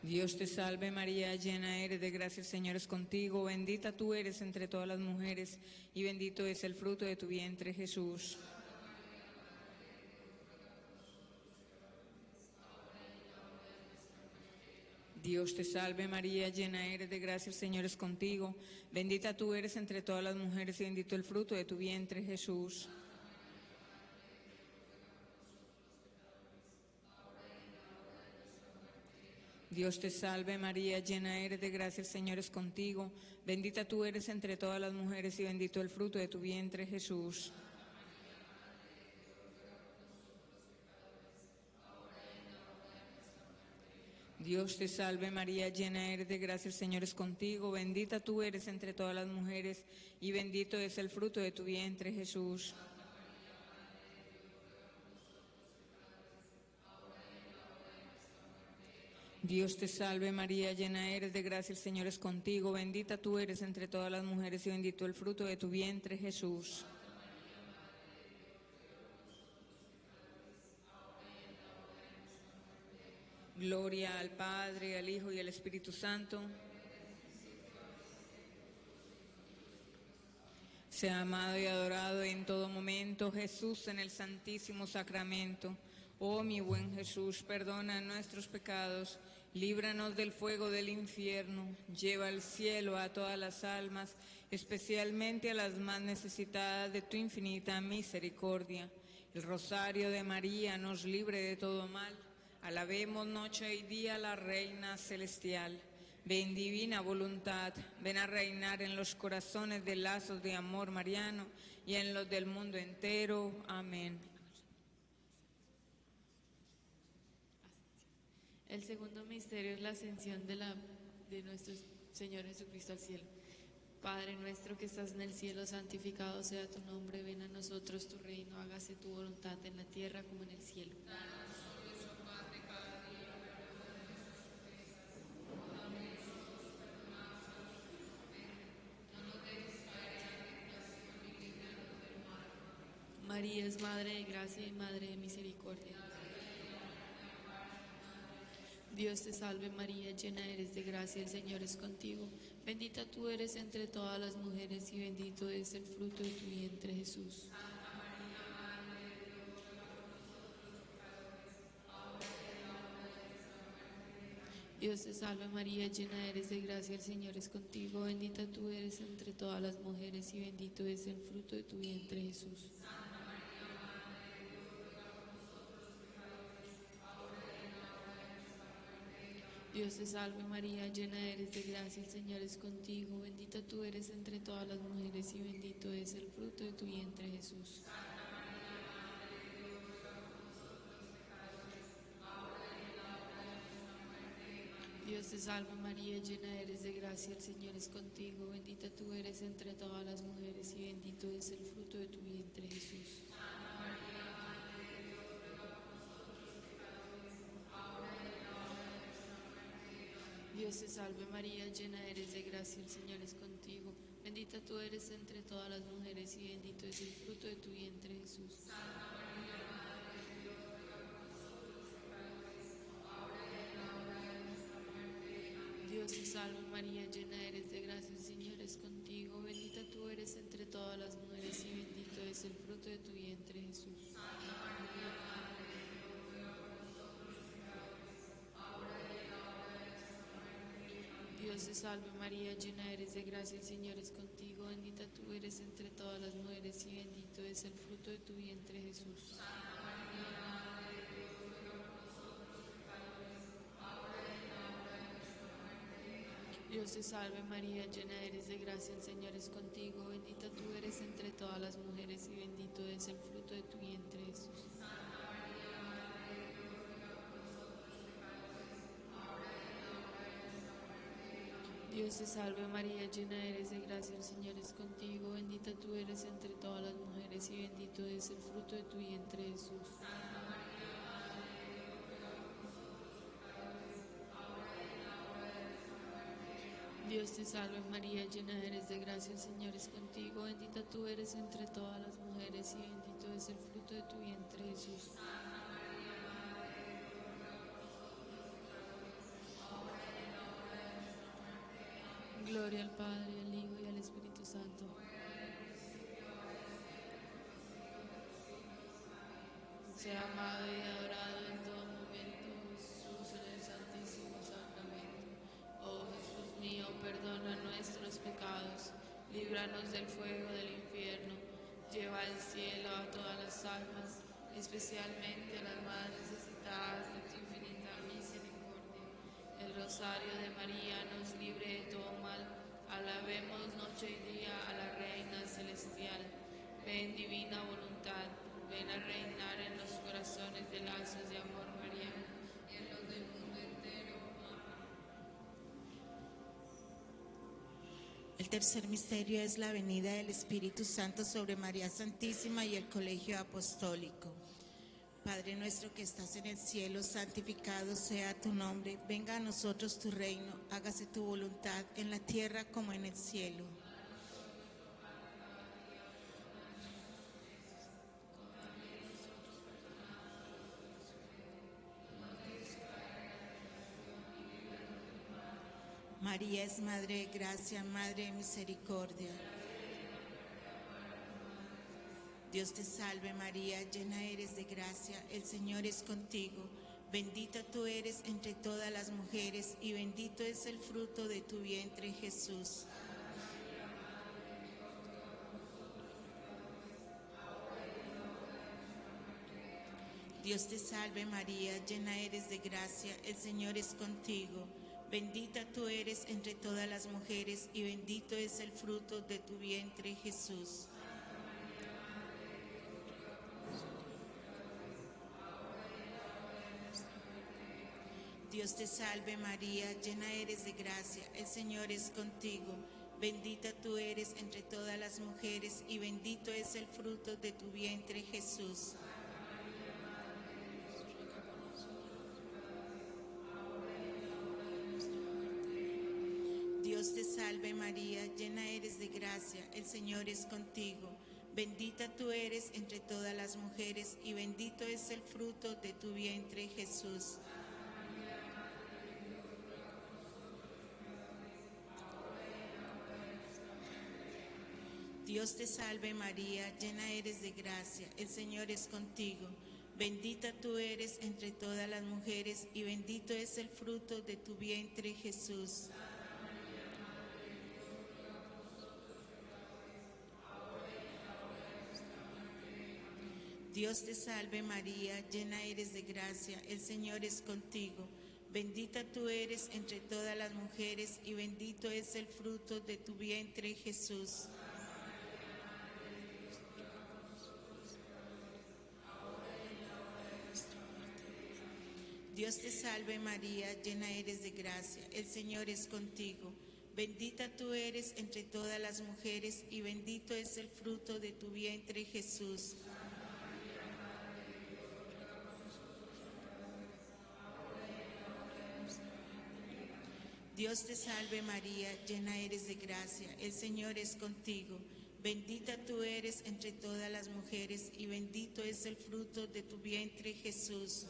Dios te salve María, llena eres de gracia, el Señor es contigo. Bendita tú eres entre todas las mujeres y bendito es el fruto de tu vientre Jesús. Dios te salve María, llena eres de gracia, el Señor es contigo. Bendita tú eres entre todas las mujeres y bendito el fruto de tu vientre Jesús. Dios te salve María, llena eres de gracia, el Señor es contigo. Bendita tú eres entre todas las mujeres y bendito el fruto de tu vientre Jesús. Dios te salve María, llena eres de gracia, el Señor es contigo. Bendita tú eres entre todas las mujeres y bendito es el fruto de tu vientre Jesús. Dios te salve María, llena eres de gracia, el Señor es contigo. Bendita tú eres entre todas las mujeres y bendito el fruto de tu vientre Jesús. Gloria al Padre, al Hijo y al Espíritu Santo. Sea amado y adorado en todo momento Jesús en el Santísimo Sacramento. Oh mi buen Jesús, perdona nuestros pecados, líbranos del fuego del infierno, lleva al cielo a todas las almas, especialmente a las más necesitadas de tu infinita misericordia. El rosario de María nos libre de todo mal. Alabemos noche y día a la Reina Celestial. Ven divina voluntad, ven a reinar en los corazones de lazos de amor mariano y en los del mundo entero. Amén. El segundo misterio es la ascensión de, la, de nuestro Señor Jesucristo al cielo. Padre nuestro que estás en el cielo, santificado sea tu nombre, ven a nosotros tu reino, hágase tu voluntad en la tierra como en el cielo. María es Madre de Gracia y Madre de Misericordia. Dios te salve María, llena eres de gracia, el Señor es contigo. Bendita tú eres entre todas las mujeres y bendito es el fruto de tu vientre Jesús. Dios te salve María, llena eres de gracia, el Señor es contigo. Bendita tú eres entre todas las mujeres y bendito es el fruto de tu vientre Jesús. Dios te salve María, llena eres de gracia, el Señor es contigo, bendita tú eres entre todas las mujeres y bendito es el fruto de tu vientre Jesús. Dios te salve María, llena eres de gracia, el Señor es contigo, bendita tú eres entre todas las mujeres y bendito es el fruto de tu vientre Jesús. Dios te salve María, llena eres de gracia, el Señor es contigo. Bendita tú eres entre todas las mujeres y bendito es el fruto de tu vientre Jesús. Dios te salve María, llena eres de gracia, el Señor es contigo. Bendita tú eres entre todas las mujeres y bendito es el fruto de tu vientre Jesús. Dios te salve María, llena eres de gracia, el Señor es contigo, bendita tú eres entre todas las mujeres y bendito es el fruto de tu vientre Jesús. Dios te salve María, llena eres de gracia, el Señor es contigo, bendita tú eres entre todas las mujeres y bendito es el fruto de tu vientre Jesús. Dios te salve María, llena eres de gracia, el Señor es contigo, bendita tú eres entre todas las mujeres y bendito es el fruto de tu vientre Jesús. Dios te salve María, llena eres de gracia, el Señor es contigo, bendita tú eres entre todas las mujeres y bendito es el fruto de tu vientre Jesús. Gloria al Padre, al Hijo y al Espíritu Santo. Sea amado y adorado en todo momento Jesús en el Santísimo Sacramento. Oh Jesús mío, perdona nuestros pecados, líbranos del fuego del infierno, lleva al cielo a todas las almas, especialmente a las más necesitadas de tu infinita misericordia. El rosario de María nos libre de todo mal. Alabemos noche y día a la Reina Celestial. Ven divina voluntad, ven a reinar en los corazones de lazos de amor mariano y en los del mundo entero. El tercer misterio es la venida del Espíritu Santo sobre María Santísima y el Colegio Apostólico. Padre nuestro que estás en el cielo, santificado sea tu nombre. Venga a nosotros tu reino, hágase tu voluntad en la tierra como en el cielo. María es Madre de Gracia, Madre de Misericordia. Dios te salve María, llena eres de gracia, el Señor es contigo. Bendita tú eres entre todas las mujeres y bendito es el fruto de tu vientre Jesús. Dios te salve María, llena eres de gracia, el Señor es contigo. Bendita tú eres entre todas las mujeres y bendito es el fruto de tu vientre Jesús. Dios te salve María, llena eres de gracia, el Señor es contigo. Bendita tú eres entre todas las mujeres y bendito es el fruto de tu vientre Jesús. Dios te salve María, llena eres de gracia, el Señor es contigo. Bendita tú eres entre todas las mujeres y bendito es el fruto de tu vientre Jesús. Dios te salve María, llena eres de gracia, el Señor es contigo. Bendita tú eres entre todas las mujeres y bendito es el fruto de tu vientre Jesús. Dios te salve María, llena eres de gracia, el Señor es contigo. Bendita tú eres entre todas las mujeres y bendito es el fruto de tu vientre Jesús. Dios te salve María, llena eres de gracia, el Señor es contigo. Bendita tú eres entre todas las mujeres y bendito es el fruto de tu vientre Jesús. Dios te salve María, llena eres de gracia, el Señor es contigo. Bendita tú eres entre todas las mujeres y bendito es el fruto de tu vientre Jesús.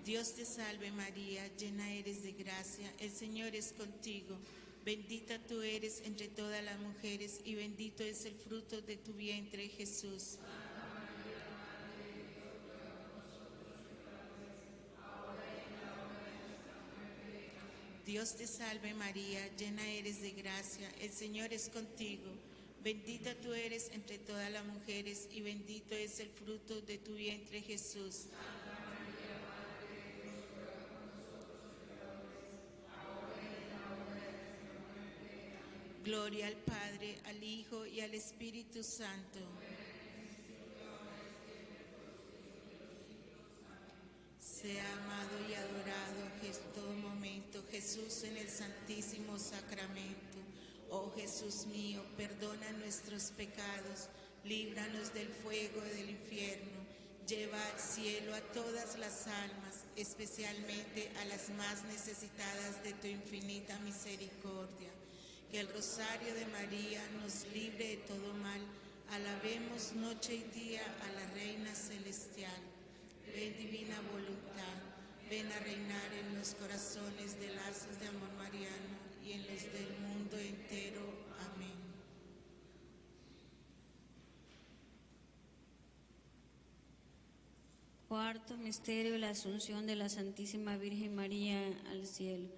Dios te salve María, llena eres de gracia, el Señor es contigo. Bendita tú eres entre todas las mujeres y bendito es el fruto de tu vientre Jesús. Dios te salve María, llena eres de gracia, el Señor es contigo. Bendita tú eres entre todas las mujeres y bendito es el fruto de tu vientre Jesús. Gloria al Padre, al Hijo y al Espíritu Santo. Sacramento. Oh Jesús mío, perdona nuestros pecados, líbranos del fuego del infierno, lleva al cielo a todas las almas, especialmente a las más necesitadas de tu infinita misericordia. Que el rosario de María nos libre de todo mal. Alabemos noche y día a la Reina Celestial. Ven divina voluntad, ven a reinar en los corazones de lazos de amor mariano y en los del mundo entero. Amén. Cuarto misterio, la asunción de la Santísima Virgen María al cielo.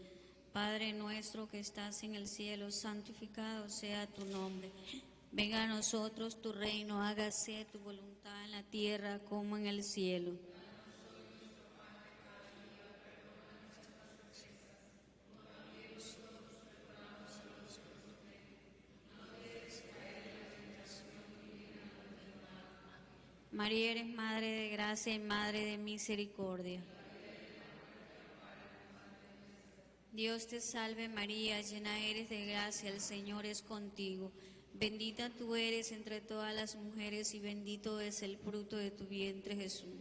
Padre nuestro que estás en el cielo, santificado sea tu nombre. Venga a nosotros tu reino, hágase tu voluntad en la tierra como en el cielo. María eres Madre de gracia y Madre de misericordia. Dios te salve María, llena eres de gracia, el Señor es contigo. Bendita tú eres entre todas las mujeres y bendito es el fruto de tu vientre Jesús.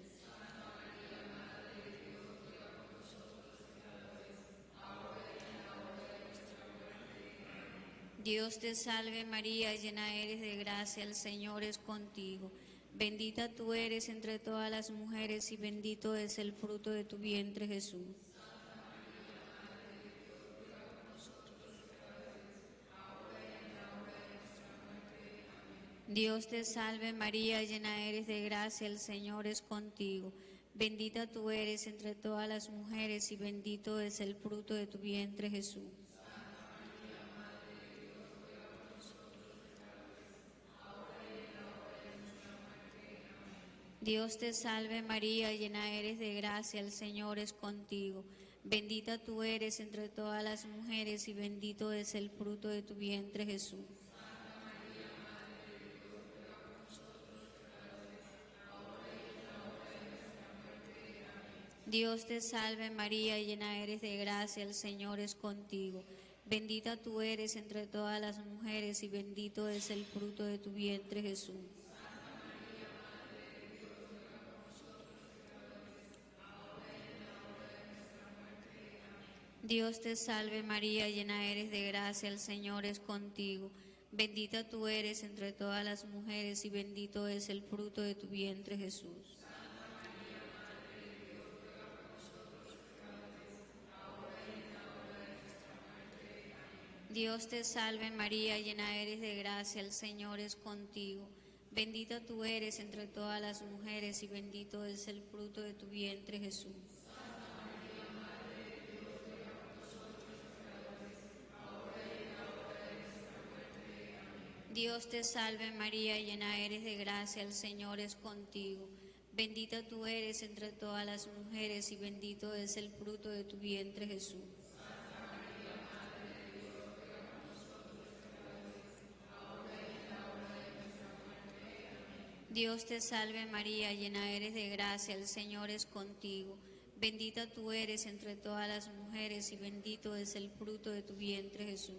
Dios te salve María, llena eres de gracia, el Señor es contigo. Bendita tú eres entre todas las mujeres y bendito es el fruto de tu vientre Jesús. Dios te salve María, llena eres de gracia, el Señor es contigo. Bendita tú eres entre todas las mujeres y bendito es el fruto de tu vientre Jesús. Dios te salve María, llena eres de gracia, el Señor es contigo. Bendita tú eres entre todas las mujeres y bendito es el fruto de tu vientre Jesús. Dios te salve María, llena eres de gracia, el Señor es contigo. Bendita tú eres entre todas las mujeres y bendito es el fruto de tu vientre Jesús. Dios te salve María, llena eres de gracia, el Señor es contigo. Bendita tú eres entre todas las mujeres y bendito es el fruto de tu vientre Jesús. Dios te salve María, llena eres de gracia, el Señor es contigo. Bendita tú eres entre todas las mujeres y bendito es el fruto de tu vientre Jesús. Dios te salve María, llena eres de gracia, el Señor es contigo. Bendita tú eres entre todas las mujeres y bendito es el fruto de tu vientre Jesús. Dios te salve María, llena eres de gracia, el Señor es contigo. Bendita tú eres entre todas las mujeres y bendito es el fruto de tu vientre Jesús.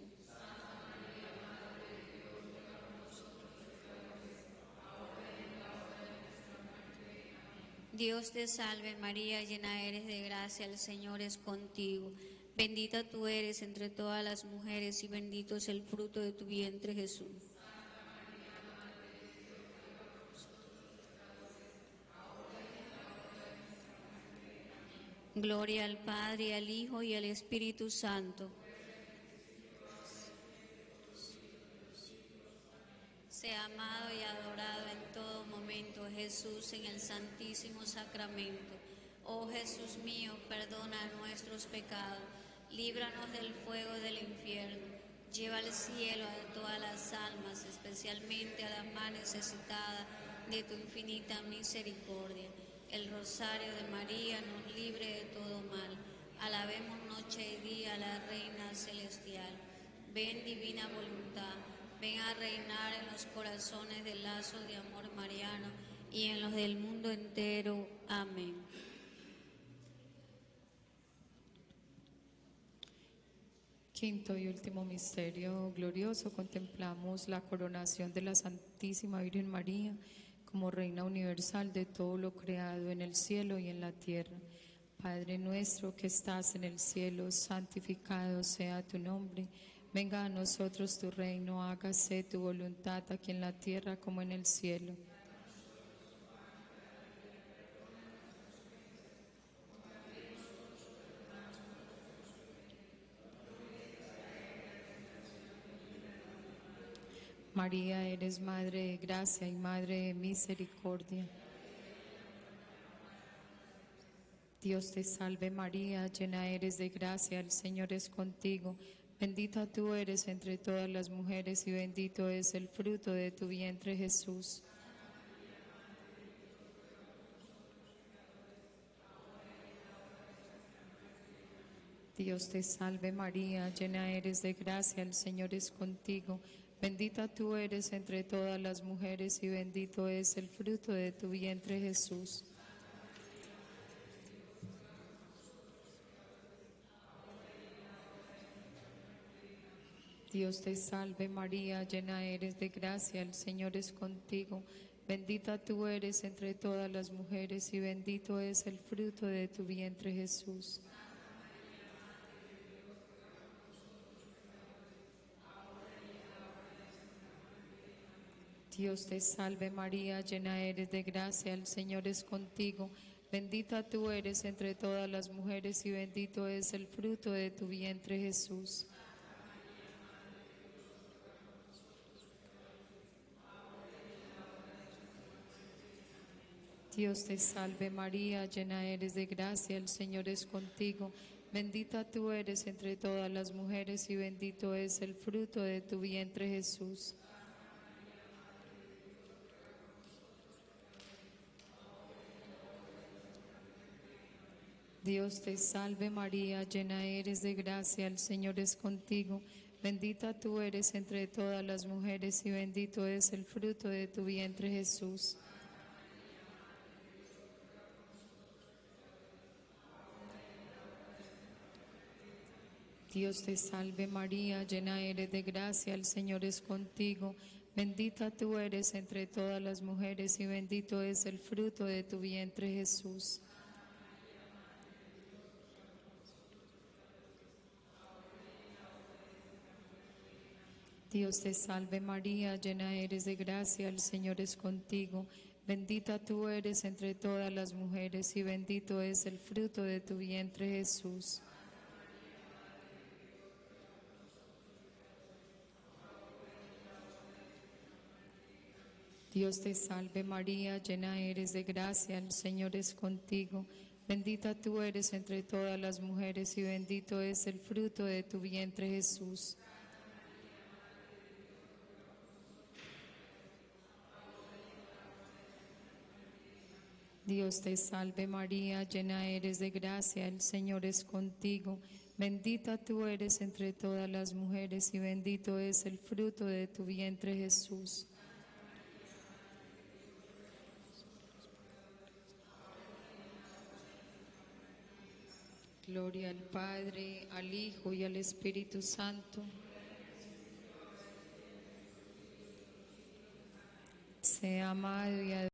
Dios te salve María, llena eres de gracia, el Señor es contigo. Bendita tú eres entre todas las mujeres y bendito es el fruto de tu vientre Jesús. Gloria al Padre, al Hijo y al Espíritu Santo. Sea amado y adorado en todo momento Jesús en el Santísimo Sacramento. Oh Jesús mío, perdona nuestros pecados, líbranos del fuego del infierno, lleva al cielo a todas las almas, especialmente a las más necesitadas de tu infinita misericordia. El rosario de María nos libre de todo mal. Alabemos noche y día a la Reina Celestial. Ven divina voluntad, ven a reinar en los corazones del lazo de amor mariano y en los del mundo entero. Amén. Que Quinto y último misterio glorioso, contemplamos la coronación de la Santísima Virgen María como Reina Universal de todo lo creado en el cielo y en la tierra. Padre nuestro que estás en el cielo, santificado sea tu nombre. Venga a nosotros tu reino, hágase tu voluntad aquí en la tierra como en el cielo. María, eres Madre de Gracia y Madre de Misericordia. Dios te salve María, llena eres de gracia, el Señor es contigo. Bendita tú eres entre todas las mujeres y bendito es el fruto de tu vientre Jesús. Dios te salve María, llena eres de gracia, el Señor es contigo. Bendita tú eres entre todas las mujeres y bendito es el fruto de tu vientre Jesús. Dios te salve María, llena eres de gracia, el Señor es contigo. Bendita tú eres entre todas las mujeres y bendito es el fruto de tu vientre Jesús. Dios te salve María, llena eres de gracia, el Señor es contigo. Bendita tú eres entre todas las mujeres y bendito es el fruto de tu vientre Jesús. Dios te salve María, llena eres de gracia, el Señor es contigo. Bendita tú eres entre todas las mujeres y bendito es el fruto de tu vientre Jesús. Dios te salve María, llena eres de gracia, el Señor es contigo. Bendita tú eres entre todas las mujeres y bendito es el fruto de tu vientre Jesús. Dios te salve María, llena eres de gracia, el Señor es contigo. Bendita tú eres entre todas las mujeres y bendito es el fruto de tu vientre Jesús. Dios te salve María, llena eres de gracia, el Señor es contigo. Bendita tú eres entre todas las mujeres y bendito es el fruto de tu vientre Jesús. Dios te salve María, llena eres de gracia, el Señor es contigo. Bendita tú eres entre todas las mujeres y bendito es el fruto de tu vientre Jesús. Dios te salve María, llena eres de gracia, el Señor es contigo. Bendita tú eres entre todas las mujeres y bendito es el fruto de tu vientre Jesús. Gloria al Padre, al Hijo y al Espíritu Santo. Sea amado y adorado.